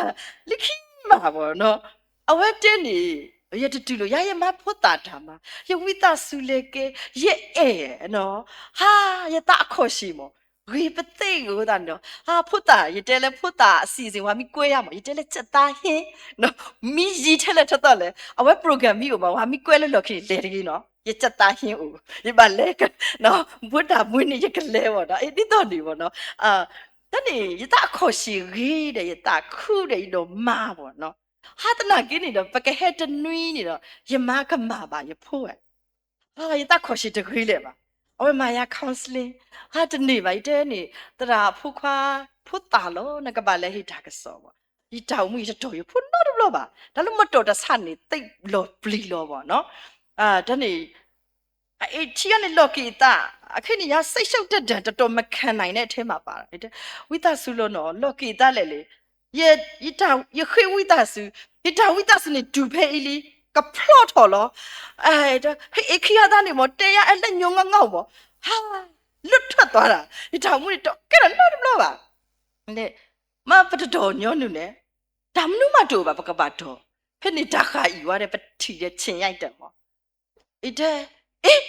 လၢခံမးပေါ့နော်. အဝဲတဲန့ၣ် ယတတူၢ်လိာ် ယၤယမါဖိသၣ်တၢ်မၤ ယဝံသးစူၤလဲၤကဲ ယအဲၣ်နီၤ ဟါ ယသးအခီၣ်ဆံးမး ဂ့ၤပသ့ၣ်ဂ့ၤအဃိသတးန့ၣ်ဒီး ဖိသၣ် ယတဲလၢဖိသၣ်အစီအစဉ် ဝၤမံကွဲယါမး ယတဲလၢကၠၢ်သးဟ့ မံယံၤထဲလဲၣ်ထီၣ်သီလဲၣ် အဝဲ program မံအိၣ်မး ဝၤမံကွဲလၢလီၢ်ခံန့ၣ် လဲၤတဂ့ၤနီၤ ယကၠၢ်သးဟ့အိၣ် ယဘၣ်လဲၤ ဘိးတၢ်ဘှံးန့ၣ် ယကလဲၤဘၣ်ဒီး ဒ်သိးန့ၣ်ဘၣ်နီၤ တၢ်န့ၣ် ယတၢ်အခီၣ်ဆံးဂ့ၤဒီး ယသးခုဒီး ယဒိးမါဘၣ်နီၤ ဟါသနာ်က့န့ၣ်ဒီး ပကဟဲတနွံန့ၣ်ဒီး ယမါကမၣ်ဘၣ်ယဖိဝဲ ယတၢ်ခီၣ်ဆံးတဂ့ၤလၢၤဘၣ်. အဝဲမၤယၤ counseling ဟါတန့ၢ်ဘၣ် ယတဲန့ၣ် သရၣ်ဖိခွါ ဖိသၣ်လီၤ နကဘၣ်လဲၤဟ့ၣ်တၢ်ကစီၣ်ဘၣ်. ယတၢ်အိၣ်မူ ယတတီၢ်ယဖိနီတဘျီဘၣ်. တၢ်လၢမတီၢ်တဆၣ်န့ၣ် သ့ၣ်လီၤပျံၤလီၤဘၣ်နီၤ. တၢ်န့ၣ် အ့ၣ်ထံအန့ၣ် လီၤက့ၤအသး, အခဲန့ၣ် ယၤစ့ၣ်ရှုပ်တဒၢ် တတီၢ်မခံနိုင်တဲ့အထဲမှာပါ, ဝံသးစူၤလီၤနီၤ လီၤက့ၤအသးလဲၣ်လံ. ယ ယတၢ် ယဃ့ဝံသးစူၤ, ယတၢ်ဝံသးစူၤန့ၣ် တုၤဖဲအံၤလံ, ကဖျီၣ်ထီၣ်လီၤ. ဟ့ၣ်အ့ၣ်ခံဂၤသးန့ၣ်မ့ၢ် တဲယၤအဲၣ်လၢညိငီငီမ့ၢ်, ဟါ, လၢထၢၣ်သွါတၢ်, ယတၢ်အိၣ်မူန့ၣ် တကဲထီၣ်နီတဘျီဘၣ်. မ့ၢ်ပတတီၢ်ညီနုၢ်န့ၣ် တၢ်မနုၤမးတအိၣ်ဘၣ် ပကဘၣ်တီၢ်, ဖဲန့ၣ်တၢ်ဃာ်အံၤဝဲဒီး ပထံၣ်ဒီးဆ့ၣ်ညါအံၤတၢ်မ့ၢ် အံၤတဲ, အ့,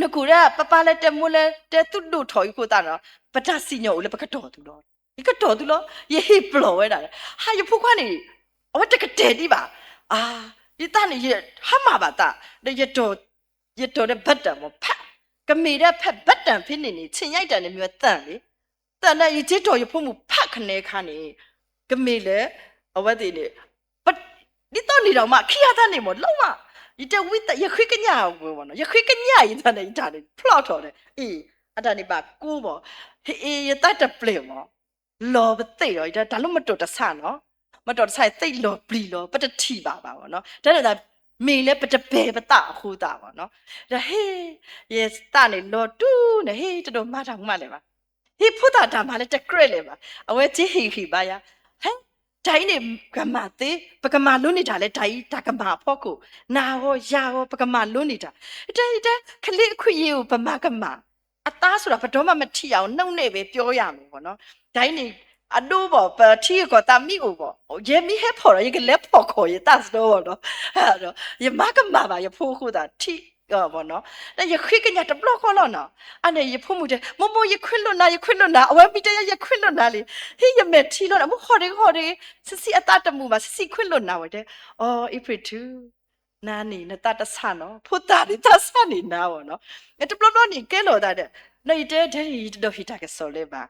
နကိၣ်ဒၣ် ပပၢ်လၢတဲမိၢ်လၢတဲသူၣ်ဒိၣ်ထီၣ်အံၤအဃိသတးဒီး ပတၢ်စံၣ်ညီၣ်အိၣ်လၢပကတီၢ်သုလီၤ. ယကတီၢ်သုလီၤ, ယဟ့ၣ်ပျီၢ်ဝဲဒၣ်, ဟါယဖိခွါန့ၣ်, အဝဲတကတဲာ်ဒံးဘၣ်, အါ, ယသးန့ၣ် ယဟါမၢ်ဘၣ်သး, ဒီးယတီၢ်, ယတီၢ်ဒီး button မ့ၢ်ဖး, ကမ့ၢ်ဒၣ်ဖဲ button ဖဲန့ၣ်န့ၣ် ဆ့ၣ်ညါအံၤတၢ်န့ၣ်မ့ၢ်ဝဲသၢၣ်လံ သနာ်က့ ယက့ၤတီၢ်ယဖိမုၣ်ဖးကနဲခါန့ၣ်, ကမ့ၢ်လၢ အဝဲသ့ၣ်န့ၣ်, ဒ်သိးန့ၣ်ဒီးမး ခံဂၤသးန့ၣ်မ့ၢ် လီၤမး, ယတဲဝံသး ယဃ့ကညးဝဲမ့ၢ်နီၤ, ယဃ့ကညးအံၤသးန့ၣ် ယတၢ်န့ၣ်ဖျီၣ်ထီၣ်ဒီး အ့ၣ်, အတၢ်န့ၣ်ဘၣ်ကိးမ့ၢ်, ဟ့ၣ်အ့ၣ် ယသးတပျဲၢ်မ့ၢ်, လီၤပသ့ၣ်ဒီး ယတဲတၢ်လၢမတီၢ်တဆၣ်နီၤ, မတီၢ်တဆၣ်အံၤသ့ၣ်လီၤပျံၤလီၤ ပတထံၣ်ဘၣ်ဘၣ်မ့ၢ်နီၤ, တၢ်န့ၣ်သး မ့ၢ်လၢပတပျဲၢ်ပသးအဃိသတးမ့ၢ်နီၤ, ဒီးဟ့ၣ်, ယသးန့ၣ်လီၤတူၢ်န့ၣ် ဟ့ၣ် တဒိးမၤတၢ်မူမးလဲၣ်ဘၣ် ဟ့ၣ်ဖိသၣ်တၢ်မၤလၢတကြၢးလၢၤဘၣ်, အဝဲက့ၤဟ့ၣ်ဂံၢ်ဘါယၤ, ဟဲ, တၢ်အံၤန့ၣ် ကမၣ်သ့, ပကမၤလိန့ၢ်တၢ်လၢတၢ်အံၤ တၢ်ကမၣ်အဖီခိၣ်, နၤဂီၤယၤဂီၤ ပကမၤလိန့ၢ်တၢ်, တဲတဲ ကလံၤအခွံယံၤအိၣ် ပမၤကမၣ်, အသးစူၤဒီး ပတီၢ်မးမထံၣ်ယၤအိၣ် နုၢ်နဲၣ်ဝဲပျီယၤမ့ၢ်နီၤ, တၢ်အံၤန့ၣ်, အဒိဘၣ် ပထံဂုၤကီၢ်သးမံအိၣ်ဘၣ်, ယဲမ့ၢ်ဟဲဖီၣ်ဒီး ယကလဲၤဖီၣ်ခီၣ်ယသးစတီဘၣ်နီၤ, ယမၤကမၣ်ဘၣ်ယဖိအဃိသတး ထံၣ်, ဘၣ်နီၤ, ဒီးယဃ့ကညးတဘျီဃီလီၤနီၤ, အန့ၣ် ယဖိမုၣ်တဲ မိၢ်မိၢ် ယခွ့လိာ်နၤ ယခွ့လိာ်နၤ အဝဲမ့ၢ်တဲယၤ ယခွ့လိာ်နၤလံ, ဟ့ၣ် ယမဲာ်ထံလီၤန့ၣ် မ့ၢ်ဟီၣ်တဂ့ၤဟီၣ်တဂ့ၤ, ဆံးဆံးအသးတမုာ်ဘၣ် ဆံးဆံးခွ့လိာ်နၤဝဲတဲ, အီ အ့ဖြ့ၣ်ထူ, နၤန့ၣ် နသးတဆၣ်နီၤ ဖိသၣ်န့ၣ် သးဆၣ်န့ၣ်နၤဘၣ်နီၤ, တဘျီဘျီန့ၣ် ကဲလီၤသးဒီး, နအံၤတဲဒ်န့ၣ် ယတဒိးဟ့ၣ်တၢ်ကစီၣ်လၢၤဘၣ်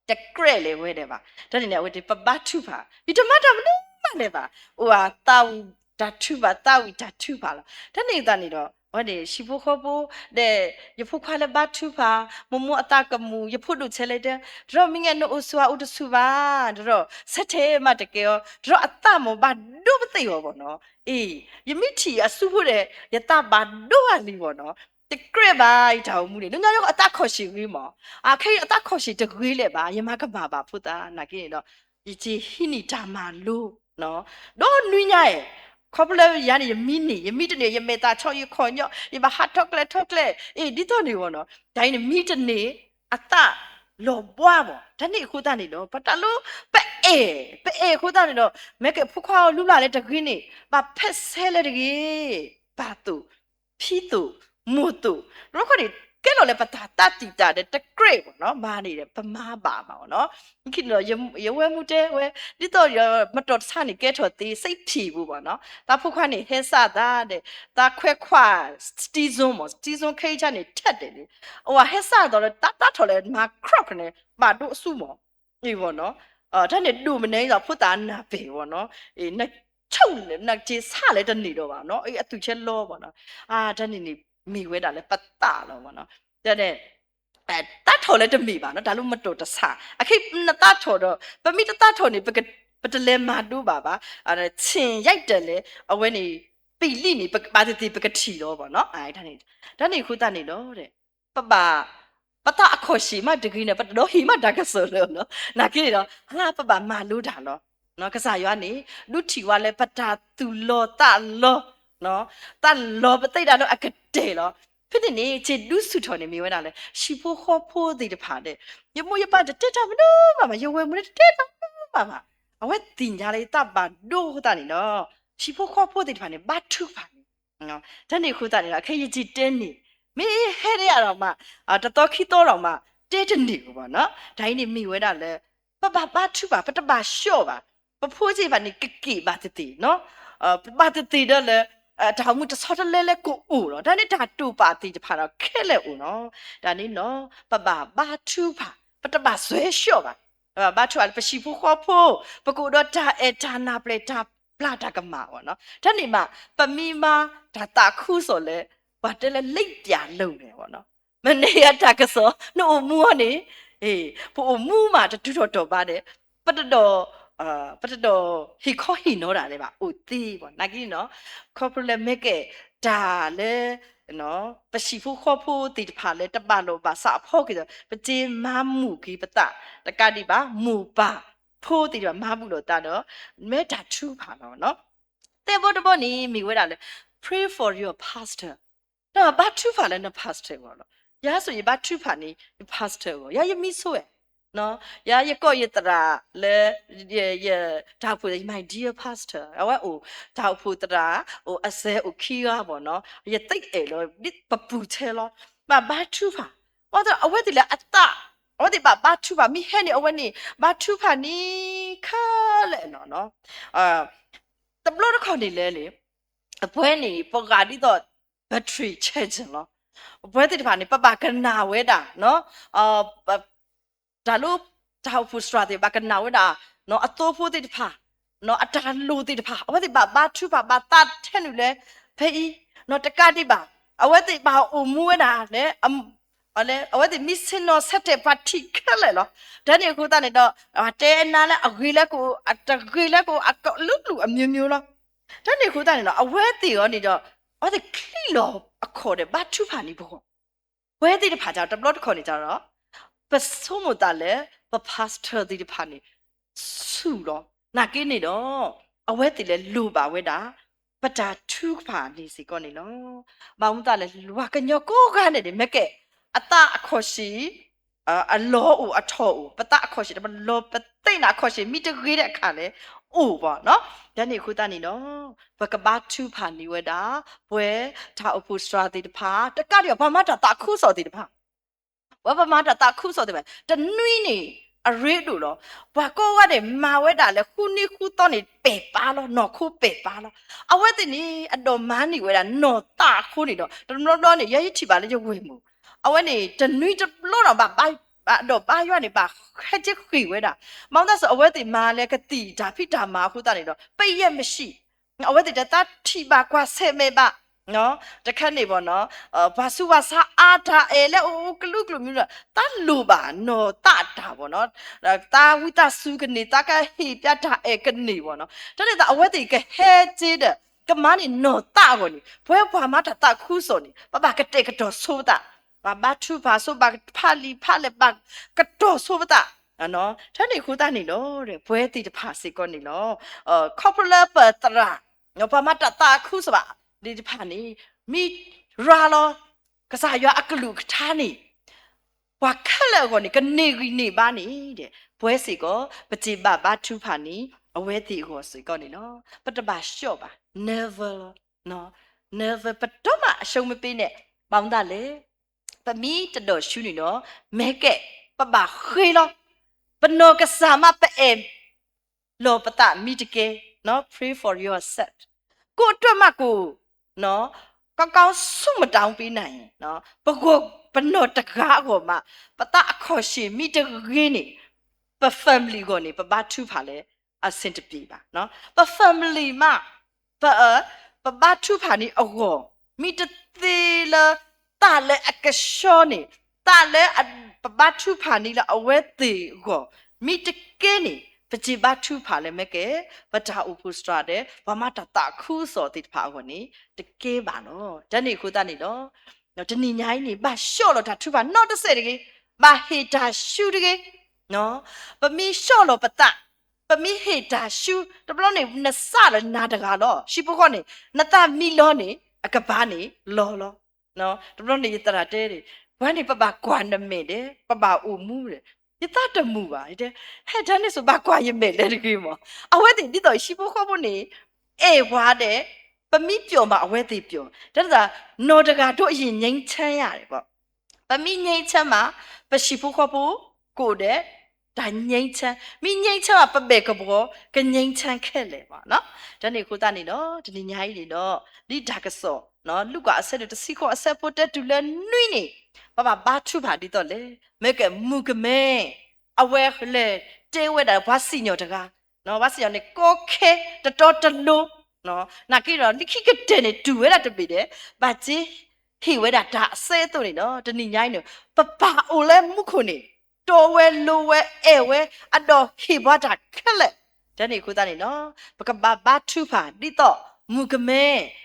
တကြၢးလၢၤဝဲဒၣ်ဘၣ်, တၢ်န့ၣ်န့ၣ် အဝဲတဲ ပဘါထုကဖၣ်, ယတမၤတၢ်မနုၤမးလဲၣ်ဘၣ်, အိၣ်အသးဝံၣ်တၢ်ထုကဖၣ် သးဝံၣ်တၢ်ထုကဖၣ်လီၤ, တၢ်န့ၣ်အသးန့ၣ်ဒီး အဝဲန့ၣ် ဟံၣ်ဖိဃီဖိ, ဒီး ယဖိခွါလၢဘါထုကဖၣ်, မိၢ်မိၢ်အသးကမူၣ် ယဖိဒိၣ်ထဲလဲၣ်တဲ, တရီမ့ၢ်ဂ့ၤ နအိၣ်ဆူၣ်အအိၣ်တဆူၣ်ဘၣ်, တရီ ဆဲထဲမးတကဲအီၤ, တရီအသးမ့ၢ်ဘၣ်ဒိပသ့ၣ်အီၤဘၣ်နီၤ, အ့ၣ်, ယမ့ၢ်ထံၣ်အစုဖိဒီး ယသးဘၣ်ဒိဂၤလံဘၣ်နီၤ, တကြၢးဘၣ် ယတၢ်အိၣ်မူန့ၣ် လၢညါယဂီၢ်အသးခီၣ်ဆံးဂ့ၤမး, အခဲအံၤအသးခီၣ်ဆံးတဂ့ၤလၢၤဘၣ် ယမၤကမၣ်ဘၣ်ဖိသၣ် နာ်က့န့ၣ်ဒီး, ယက့ၤဟံးန့ၢ်တၢ်မၤလိ, ဒီးနွံညါအဲၣ်, ခီဖျိလၢယၤန့ၣ် ယမံန့ၢ် ယမံတန့ၢ် ယမဲာ်သးဆီ ယခီၣ်ညီ ယဘၣ်ဟးထီၣ်ကျဲထီၣ်ကျဲ, အ့ၣ် ဒ်သိးန့ၣ်ဘၣ်နီၤ, တၢ်အံၤန့ၣ်မံတန့ၢ်, အသးလီၤဘှါဘၣ်, တၢ်န့ၣ်အဃိသတးန့ၣ်ဒီး ပတၢ်လၢ ပအဲၣ်, ပအဲၣ်အဃိသတးန့ၣ်ဒီး မ့ၢ်ကဲဖိခွါအီၤလူလၢ်လၢတဂ့ၤန့ၣ် ဘၣ်ဖဲဆဲးလၢတဂ့ၤ, ဘၣ်သိၣ် ဖံသိၣ်, မိၢ်သိၣ်, တဘျီခီန့ၣ် ကဲလီၤလၢပတၢ်သးတံာ်တာ်ဒီးတကြၢးဘၣ်နီၤ, မၤန့ၣ်ဒီး ပမၤဘၣ်ဘၣ်နီၤ, ယဝဲမူတဲဝဲ, ဒ်သိးဒီး မတီၢ်တဆၣ်န့ၣ် ကဲထီၣ်သ့ စိတ်ဖြေဖို့ပေါ့နော်, သးဖိခွါန့ၣ် ဟဲစးသးဒီး သးခွဲခွါ Station မး, Station ခဲအံၤန့ၣ် ထက်တယ်လံ, အဝဲဟဲစးသးဒီး တၢ်တၢ်ထီၣ်လၢမၤ crop န့ၣ် ဘၣ်ဒိအစုမး, အ့ၣ်ဘၣ်နီၤ, တၢ်န့ၣ်ဒိၣ်မနုၤအသိး ဖိသၣ်နၢ်ပၢၢ်ဘၣ်နီၤ, နဆိၣ် နက့ၤဆၣ်လၢတန့ၢ်ဒီးဘၣ်နီၤ, အသူၣ်ဆဲးလီၤဘၣ်နီၤ, အါ တၢ်န့ၣ်န့ၣ် မ့ၢ်ဝဲဒၣ်လၢပသးလီၤဘၣ်နီၤ, တၢ်န့ၣ် တၢ်ထီၣ်လၢတမ့ၢ်ဘၣ်နီၤ, တၢ်လၢမတီၢ်တဆၣ်, အခဲအံၤနသးထီၣ်ဒီး ပမ့ၢ်တသးထီၣ်န့ၣ် ပတလဲၤမၤဒိဘၣ်ဘၣ်, ဆ့ၣ်ယဲၢ်တၢ်လဲၣ် အဝဲန့ၣ် ပံာ်လံန့ၣ် ပကဘၣ်သ့ၣ်သ့ၣ်ပကထံၣ်လီၤဘၣ်နီၤ, တၢ်န့ၣ်အဃိသတးန့ၣ်ဒီး ပဘၣ် ပသးအခီၣ်ဆံးမးတဂ့ၤန့ၣ် ပတဒိးဟ့ၣ်မးတၢ်ကစီၣ်လၢၤနီၤ, နာ်က့န့ၣ်ဒီး ဟါ ပဘၣ်မၤလိတၢ်လီၤ, ကစၢ်ယွၤန့ၣ် ဒုးထံၣ်ဝဲလၢပတၢ်သူၣ်လီၤသးလီၤ, သးလီၤပသးဒၣ်လၢအကတၢၢ်လီၤ, ဖဲန့ၣ်န့ၣ် က့ၤဒုးဆူၣ်ထီၣ်န့ၣ်မ့ၢ်ဝဲဒၣ်လၢ ဟံၣ်ဖိဃီဖိသ့ၣ်တဖၣ်ဒီး ယမိၢ်ယပၢ်တတဲတၢ်မနုၤဘၣ်ဘၣ်, ယဝဲၢ်မုၣ်န့ၣ်တတဲတၢ်မနုၤဘၣ်ဘၣ်, အဝဲသ့ၣ်ညါလၢယသးဘၣ်ဒိအဃိသတးန့ၣ်လီၤ, ဟံၣ်ဖိဃီဖိသ့ၣ်တဖၣ်န့ၣ် ဘါထုကဖၣ်န့ၣ် တၢ်န့ၣ်အဃိသတးန့ၣ်ဒီး ခဲအံၤယက့ၤတဲန့ၣ် မ့ၢ်ဟဲဒၣ်ဒီးမး တသီခံသီဒီးမး တဲတန့ၢ်ဘၣ်နီၤ. တၢ်အံၤန့ၣ်မ့ၢ်ဝဲဒၣ်လၢ ပဘၣ်ဘါထုကဖၣ်, ပတဘၣ်ဆှီဘၣ်. ပဖိသ့ၣ်တဖၣ်န့ၣ် ကက့ၣ်ဘၣ်သ့ၣ်သ့ၣ်နီၤ, ပဘၣ်သ့ၣ်သ့ၣ်ဒီးလၢ တၢ်အိၣ်မူတဆီတလဲလၢကအိၣ်လီၤ. တၢ်န့ၣ်တၢ်တိာ်ပာ်သ့ၣ်တဖၣ်ဒီးခဲလၢာ်အိၣ်နီၤ. တၢ်န့ၣ်နီၤ ပဘၣ်ဘါထုကဖၣ်, ပတဘၣ်စွဲဆှီဘၣ်. ပဘၣ်ဘါထုကဖၣ်လၢပဟံၣ်ဖိဃီဖိ, ပကအိၣ်ဒီးတၢ်အဲၣ်တၢ်နၢ်ပျဲၢ်တၢ်ပျၢ်တၢ်ကမၣ်ဘၣ်နီၤ. တၢ်န့ၣ်မး ပမ့ၢ်မၤတၢ်သးခုကစီၣ်လၢ ပှၤတဲလၢ လိပ်ပြာလုံမယ်ဘၣ်နီၤ. မ့ၢ်န့ၢ်ယၤတၢ်ကစီၣ် နအိၣ်မူအီၤန့ၣ်, ပအိၣ်မူမးတတုၤထီၣ်တီၢ်ဘးဒီး ပတဒိး ပတဒိးဟ့ၣ်ခီဟ့ၣ်နီၤတၢ်လၢၤဘၣ် အိၣ်သ့ဘၣ်. နာ်က့န့ၣ်နီၤ ခီဖျိလၢမ့ၢ်ကဲ တၢ်လၢ ပဟံၣ်ဖိဃီဖိသ့ၣ်တဖၣ်လၢတဘၣ်လိာ်ဘၣ်စးအဖီက့ၤဒီး ပတမၤမုာ်က့ၤပသး, တကးဒံးဘၣ် မိၢ်ပၢ်ဖိသ့ၣ်တဖၣ်မၤဘူၣ်လိာ်သးဒီး မ့ၢ်တၢ်ထုကဖၣ်လီၤ. သၢဘီတဘီန့ၣ် မ့ၢ်ဝဲဒၣ်လၢ pray for your pastor, ဒီးဘါထုကဖၣ်လၢန pastor အဂီၢ်လီၤ. ယၤစ့ၢ် ယဘါထုကဖၣ်န့ၣ် ယ pastor အဂီၢ်, ယၤယမံဆိဝဲ ယၤယကိးယသရၣ်လၢ ယ တၢ်အိၣ်ဖှိၣ် my dear pastor, အဝဲအိၣ်တၢ်အိၣ်ဖှိၣ်သရၣ် အိၣ်အစဲအိၣ်ခံဂၤဘၣ်နီၤ, ယသးအဲၣ်လီၤ ပပူၤထဲလီၤ. ဘၣ်ဘါထုကဖၣ်, အဝဲသ့ၣ်လၢအသး, အဝဲသ့ၣ်ဘၣ်ဘါထုကဖၣ်, မ့ၢ်ဟဲန့ၣ် အဝဲန့ၣ် ဘါထုကဖၣ်န့ၣ်ခဲလၢာ်လီၤ. တဘျီတခီၣ်န့ၣ်လဲၣ်န့ၣ် အပှဲၤန့ၣ် ပဂၤဒ်သိး battery charging လီၤ. အပှဲၤသ့ၣ်တဖၣ်န့ၣ် ပဘၣ်ကနၣ်ဝဲဒၣ် တၢ်လၢ တၢ်အိၣ်ဖှိၣ်စှၤသ့ၣ် ဘၣ်ကနၣ်ဝဲဒၣ် အသိဖိသ့ၣ်တဖၣ်, အတၢ်လိၣ်သ့ၣ်တဖၣ်, အဝဲသ့ၣ်ဘၣ်ဘါထုကဖၣ် ဘၣ်သးထဲနုာ်လၢ ဖဲအံၤ, တကးဒံးဘၣ် အဝဲသ့ၣ်ဘၣ်အိၣ်မူဝဲဒၣ်လၢ အဝဲသ့ၣ်မ့ၢ်ဆ့ၣ်နီၤဆၢတဲာ်ပှၤထံးခဲလၢာ်လီၤ. တၢ်န့ၣ်အဃိသတးန့ၣ်ဒီး တဲနၤလၢအဂ့ၤလၢကအိၣ် အတဂ့ၤလၢကအိၣ် အကလုာ်ကလုာ်အမျိုးမျိုးလီၤ. တၢ်န့ၣ်အဃိသတးန့ၣ်ဒီး အဝဲသ့ၣ်အံၤန့ၣ်ဒီး အဝဲသ့ၣ်ချံးလီၤအခီၣ်ဒီး ဘါထုကဖၣ်န့ၣ်ပဂီၢ် ပှဲၤသ့ၣ်တဖၣ် တဘျီတခီၣ်န့ၣ်ဒီး ပဆိကမိၣ်သးလၢ ပ pastor သ့ၣ်တဖၣ်န့ၣ် ဆူၣ်လီၤ. နာ်က့န့ၣ်ဒီး အဝဲသ့ၣ်လၢလိၣ်ဘၣ်ဝဲဒၣ် ပတၢ်ထုကဖၣ်န့ၣ်စ့ၢ်ကီးန့ၣ်လီၤ. ဘၣ်မနုၤအဃိသတးလဲၣ် ပှၤကညီကိးဂၤန့ၣ်န့ၣ် မ့ၢ်ကဲ အသးအခီၣ်ဆံၣ် အလီၢ်အိၣ်အထီၣ်အိၣ်, ပသးအခီၣ်ဆံၣ် ပလီၢ်ပသ့ၣ်န့ၣ် အခီၣ်ဆံၣ်မ့ၢ်တဂ့ၤတခါလဲၣ် အိၣ်ဘၣ်နီၤ. တၢ်န့ၣ်အဃိသတးန့ၣ်ဒီး ပကဘါထုကဖၣ်န့ၢ်ဝဲဒၣ် ပှဲၤတၢ်အိၣ်ဖှိၣ်စှၤသ့ၣ်တဖၣ် တကးဒံးဘၣ် ပှၤမၤတၢ်သးခုကစီၣ်သ့ၣ်တဖၣ် ပှၤပမၤတၢ်သးခုကစီၣ်သ့ၣ်တဖၣ် တနွံန့ၣ် အရ့ဒိၣ်လီၤ. ပှၤကိးဂၤဒဲးမၤဝဲဒၣ်လၢ ဃုနံၤဃုသီန့ၣ် ပဲာ်ပါလီၤ, နီၢ်ခိပဲာ်ပါလီၤ. အဝဲသ့ၣ်န့ၣ် အဒိးမၤန့ၢ်ဝဲဒၣ် နီၢ်သးအဃိန့ၣ်ဒီး တဘျီဘျီန့ၣ် ယဲယထံၣ်ဘၣ်လၢယဝဲၢ်မုၣ် အဝဲန့ၣ် တနွံတဘျီဒီး ဘၣ်ဘါယွၤန့ၣ် ဘၣ်ဟဲက့ၤဃ့ၢ်ဝဲဒၣ်. ဘၣ်မနုၤအဃိ အဝဲသ့ၣ်မၤလၢကသံၣ်တၢ်ဖံးတၢ်မၤအဃိသတးန့ၣ်ဒီး ပယဲၢ်မံၤ အဝဲသ့ၣ်တသးထံၣ်ဘၣ်ကွၢ်ဆၢၣ်မဲာ်ဘၣ် တခါန့ၣ်ဘၣ်နီၤ ပှၤဆူးပှၤဆါအါ တၢ်အဲၣ်လၢအအိၣ်ကလုာ်ကလုာ်မံၤဒီး သးလိၣ်ဘၣ်နီၢ်သးတၢ်ဘၣ်နီၤ သးဝံသးစူၤကန့ၢ် သးကဟ့ၣ်ပျးတၢ်အဲၣ်ကန့ၢ်ဘၣ်နီၤ. တၢ်န့ၣ်သး အဝဲသ့ၣ်ကဟဲက့ၤဒီး ကမၤန့ၢ်နီၢ်သးအဂီၢ်န့ၣ် ပဝဲပှၤမၤတၢ်သးခုကစီၣ်န့ၣ် ပဘၣ်ကတဲာ်ကတီၤဆိပသး, ဘၣ်ဘါထုကဖၣ်ဆိ ဘၣ်ဖးလံာ်ဖးလဲၢ် ဘၣ်ကတီၤဆိပသး တၢ်န့ၣ်အဃိသတးန့ၣ်လီၤ ပဝဲသ့ၣ်တဖၣ်စ့ၢ်ကီးန့ၣ်လီၤ. ခီဖျိလၢပသရၣ် ပှၤမၤတၢ်သးခုကစီၣ်ဘၣ်သ့ၣ်တဖၣ်န့ၣ် မ့ၢ်ရၤလီၤ ကစၢ်ယွၤအကလုၢ်ကထါန့ၣ် ပှၤခဲလၢာ်အဂီၢ်န့ၣ် ကန့ၢ်ဂံၢ်န့ၢ်ဘါန့ၣ်ဒီး ပဝဲစ့ၢ်ကီး ပစံးဘၣ်ဘါထုကဖၣ်န့ၣ် အဝဲသ့ၣ်အဂီၢ်စ့ၢ်ကီးန့ၣ်လီၤ. ပတဘၣ်ဆှီဘၣ် never လီၤ never ပတီၢ်မးအရှုံးမပေးနဲ့ ဘၣ်မနုၤလဲၣ် ပမ့ၢ်တဒိးဆူန့ၣ်ဒီး မ့ၢ်ကဲ ပဘၣ်ဃ့လီၤ. ပနီၢ်ကစၢ်မး ပအဲၣ်လီၤပသးမ့ၢ်တကဲ pray for yourself ကိးတွဲၢ်မးကိး ကီကီဆူၣ်မတၤပ့ၤနၤအံၤ ပဂီၢ်ပနီၢ်တဂၤအဂီၢ်မး ပသးအခီၣ်ဆံၣ်မ့ၢ်တဂ့ၤန့ၣ် ပ family အဂီၢ်န့ၣ် ပဘါထုကဖၣ်လၢ အဆင်တပြေဘၣ်. ပ family မး ပ ပဘါထုကဖၣ်န့ၣ်အဂီၢ် မ့ၢ်တသ့လၢ သးလၢအကဆှီန့ၣ် သးလၢ ပဘါထုကဖၣ်န့ၣ်လၢအဝဲသ့ၣ်အဂီၢ် မ့ၢ်တကဲန့ၣ် ပစံးဘါထုကဖၣ်လၢမ့ၢ်ကဲ ပတၢ်အိၣ်ဖှိၣ်စှၤဒီး ပှၤမၤတၢ်သးခုကစီၣ်သ့ၣ်တဖၣ်အဂီၢ်န့ၣ် တကဲဘၣ်လီၤ. တၢ်န့ၣ်အဃိသတးန့ၣ်လီၤ တနံၤညါအံၤန့ၣ် ဘၣ်ဆှီလီၤတၢ်ထုကဖၣ်နီတစဲးတဂ့ၤ, ဘၣ်ဟ့ၣ်တၢ်ဆူတဂ့ၤ. ပမ့ၢ်ဆှီလီၤပသး, ပမ့ၢ်ဟ့ၣ်တၢ်ဆူ တဘျီန့ၣ် နစးလၢနၤတဂၤလီၤ. ဟံၣ်ဖိဃီန့ၣ် နသးမံလီၤန့ၣ် အကဘၣ်န့ၣ်လီၤလီၤ. တဘျီန့ၣ် ယသရၣ်တဲန့ၣ် ပှၤန့ၣ် ပဘၣ်ကွၢ်နမဲာ်ဒီး ပဘၣ်အိၣ်မူဒီး ယသးတမုာ်ဘၣ်, ယတဲ ဟဲတၢ်န့ၣ်စိၤ ဘၣ်ကွၢ်ယမဲာ်လၢတဂ့ၤမး. အဝဲသ့ၣ်ဒ်သိးဟံၣ်ဖိဃီဖိန့ၣ် အဲၣ်ပှၤဒီး ပမ့ၢ်ပျီၣ်မး အဝဲသ့ၣ်ပျီၣ်, တၢ်သး နီၢ်တဂၤဒိးယံာ်ငြိမ်းချမ်းရတယ်ပေါ့. ပမ့ၢ်ငြိမ်းချမ်းမး, ပဟံၣ်ဖိဃီဖိကအိၣ်ဒီးတၢ်ငြိမ်းချမ်း, မ့ၢ်ငြိမ်းချမ်းမး ပဘဲၣ်ကဘှီကငြိမ်းချမ်းခဲလၢာ်ဘၣ်. တၢ်န့ၣ်အဃိသတးန့ၣ်ဒီး တနံၤညါအံၤန့ၣ်ဒီး လံာ်တၢ်ကစီၣ် လူၤကၣ်အဆၢဒိၣ်တဆံဃိး အဆၢဖိတၢတုၤလၢနွံန့ၣ် ပဘၣ်ဘါထုကဖၣ်ဒ်သိးလဲၣ်. မ့ၢ်ကဲမုၣ်ကမဲ အဝဲလဲၤတဲဝဲဒၣ်ပှၤစံၣ်ညီၣ်တဂၤ, ပှၤစံၣ်ညီၣ်န့ၣ် ကီခဲတတီတလိၤ, နာ်က့ဒီး လၢခံကတၢၢ်န့ၣ် တူၢ်ဝဲဒၣ်တဘ့ၣ်ဒီး ဘၣ်စ့ဟ့ၣ်ဝဲဒၣ်တၢ်အစဲအသိးန့ၣ်ဒီး တနံၤညါအံၤန့ၣ် ပပၢ်အိၣ်လၢမူခိၣ်န့ၣ် တီဝဲလိၤဝဲအဲၣ်ဝဲ အဒီးဟ့ၣ်ပှၤတၢ်ခဲလၢာ်. တၢ်န့ၣ်အဃိသတးန့ၣ်ဒီး ပကဘၣ်ဘါထုကဖၣ်ဒ်သိး မုၣ်ကမဲ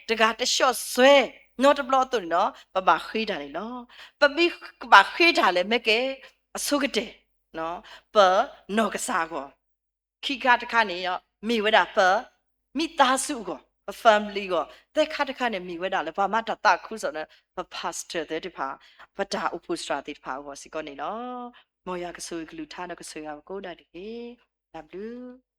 တဂၤတဆှီၣ်စွဲ နီတဘျီအသိးန့ၣ်ဒီး ပဘၣ်ဃ့တၢ်န့ၣ်လီၤ. ပမ့ၢ်ကဘၣ်ဃ့တၢ်လဲၣ် မ့ၢ်ကဲအဆိကတၢၢ် ပနီၢ်ကစၢ်အဂီၢ်, ခံခါတခါန့ၣ် မ့ၢ်ဝဲဒၣ်ပမိသားစုအဂီၢ်, ပ family အဂီၢ်, သၢခါတခါန့ၣ် မ့ၢ်ဝဲဒၣ်လၢပှၤမၤတၢ်သးခုကစီၣ်ဒီး ပ pastor သ့ၣ်တဖၣ်, ပတၢ်အိၣ်ဖှိၣ်စှၤသ့ၣ်တဖၣ်အဂီၢ်စ့ၢ်ကီးန့ၣ်လီၤ. မ်ယွၤကဆိၣ်ဂ့ၤကလုၢ်ကထါဒီးကဆိၣ်ဂ့ၤပှၤကိးဂၤဒဲးတက့ၢ်. တၢ်ဘျုး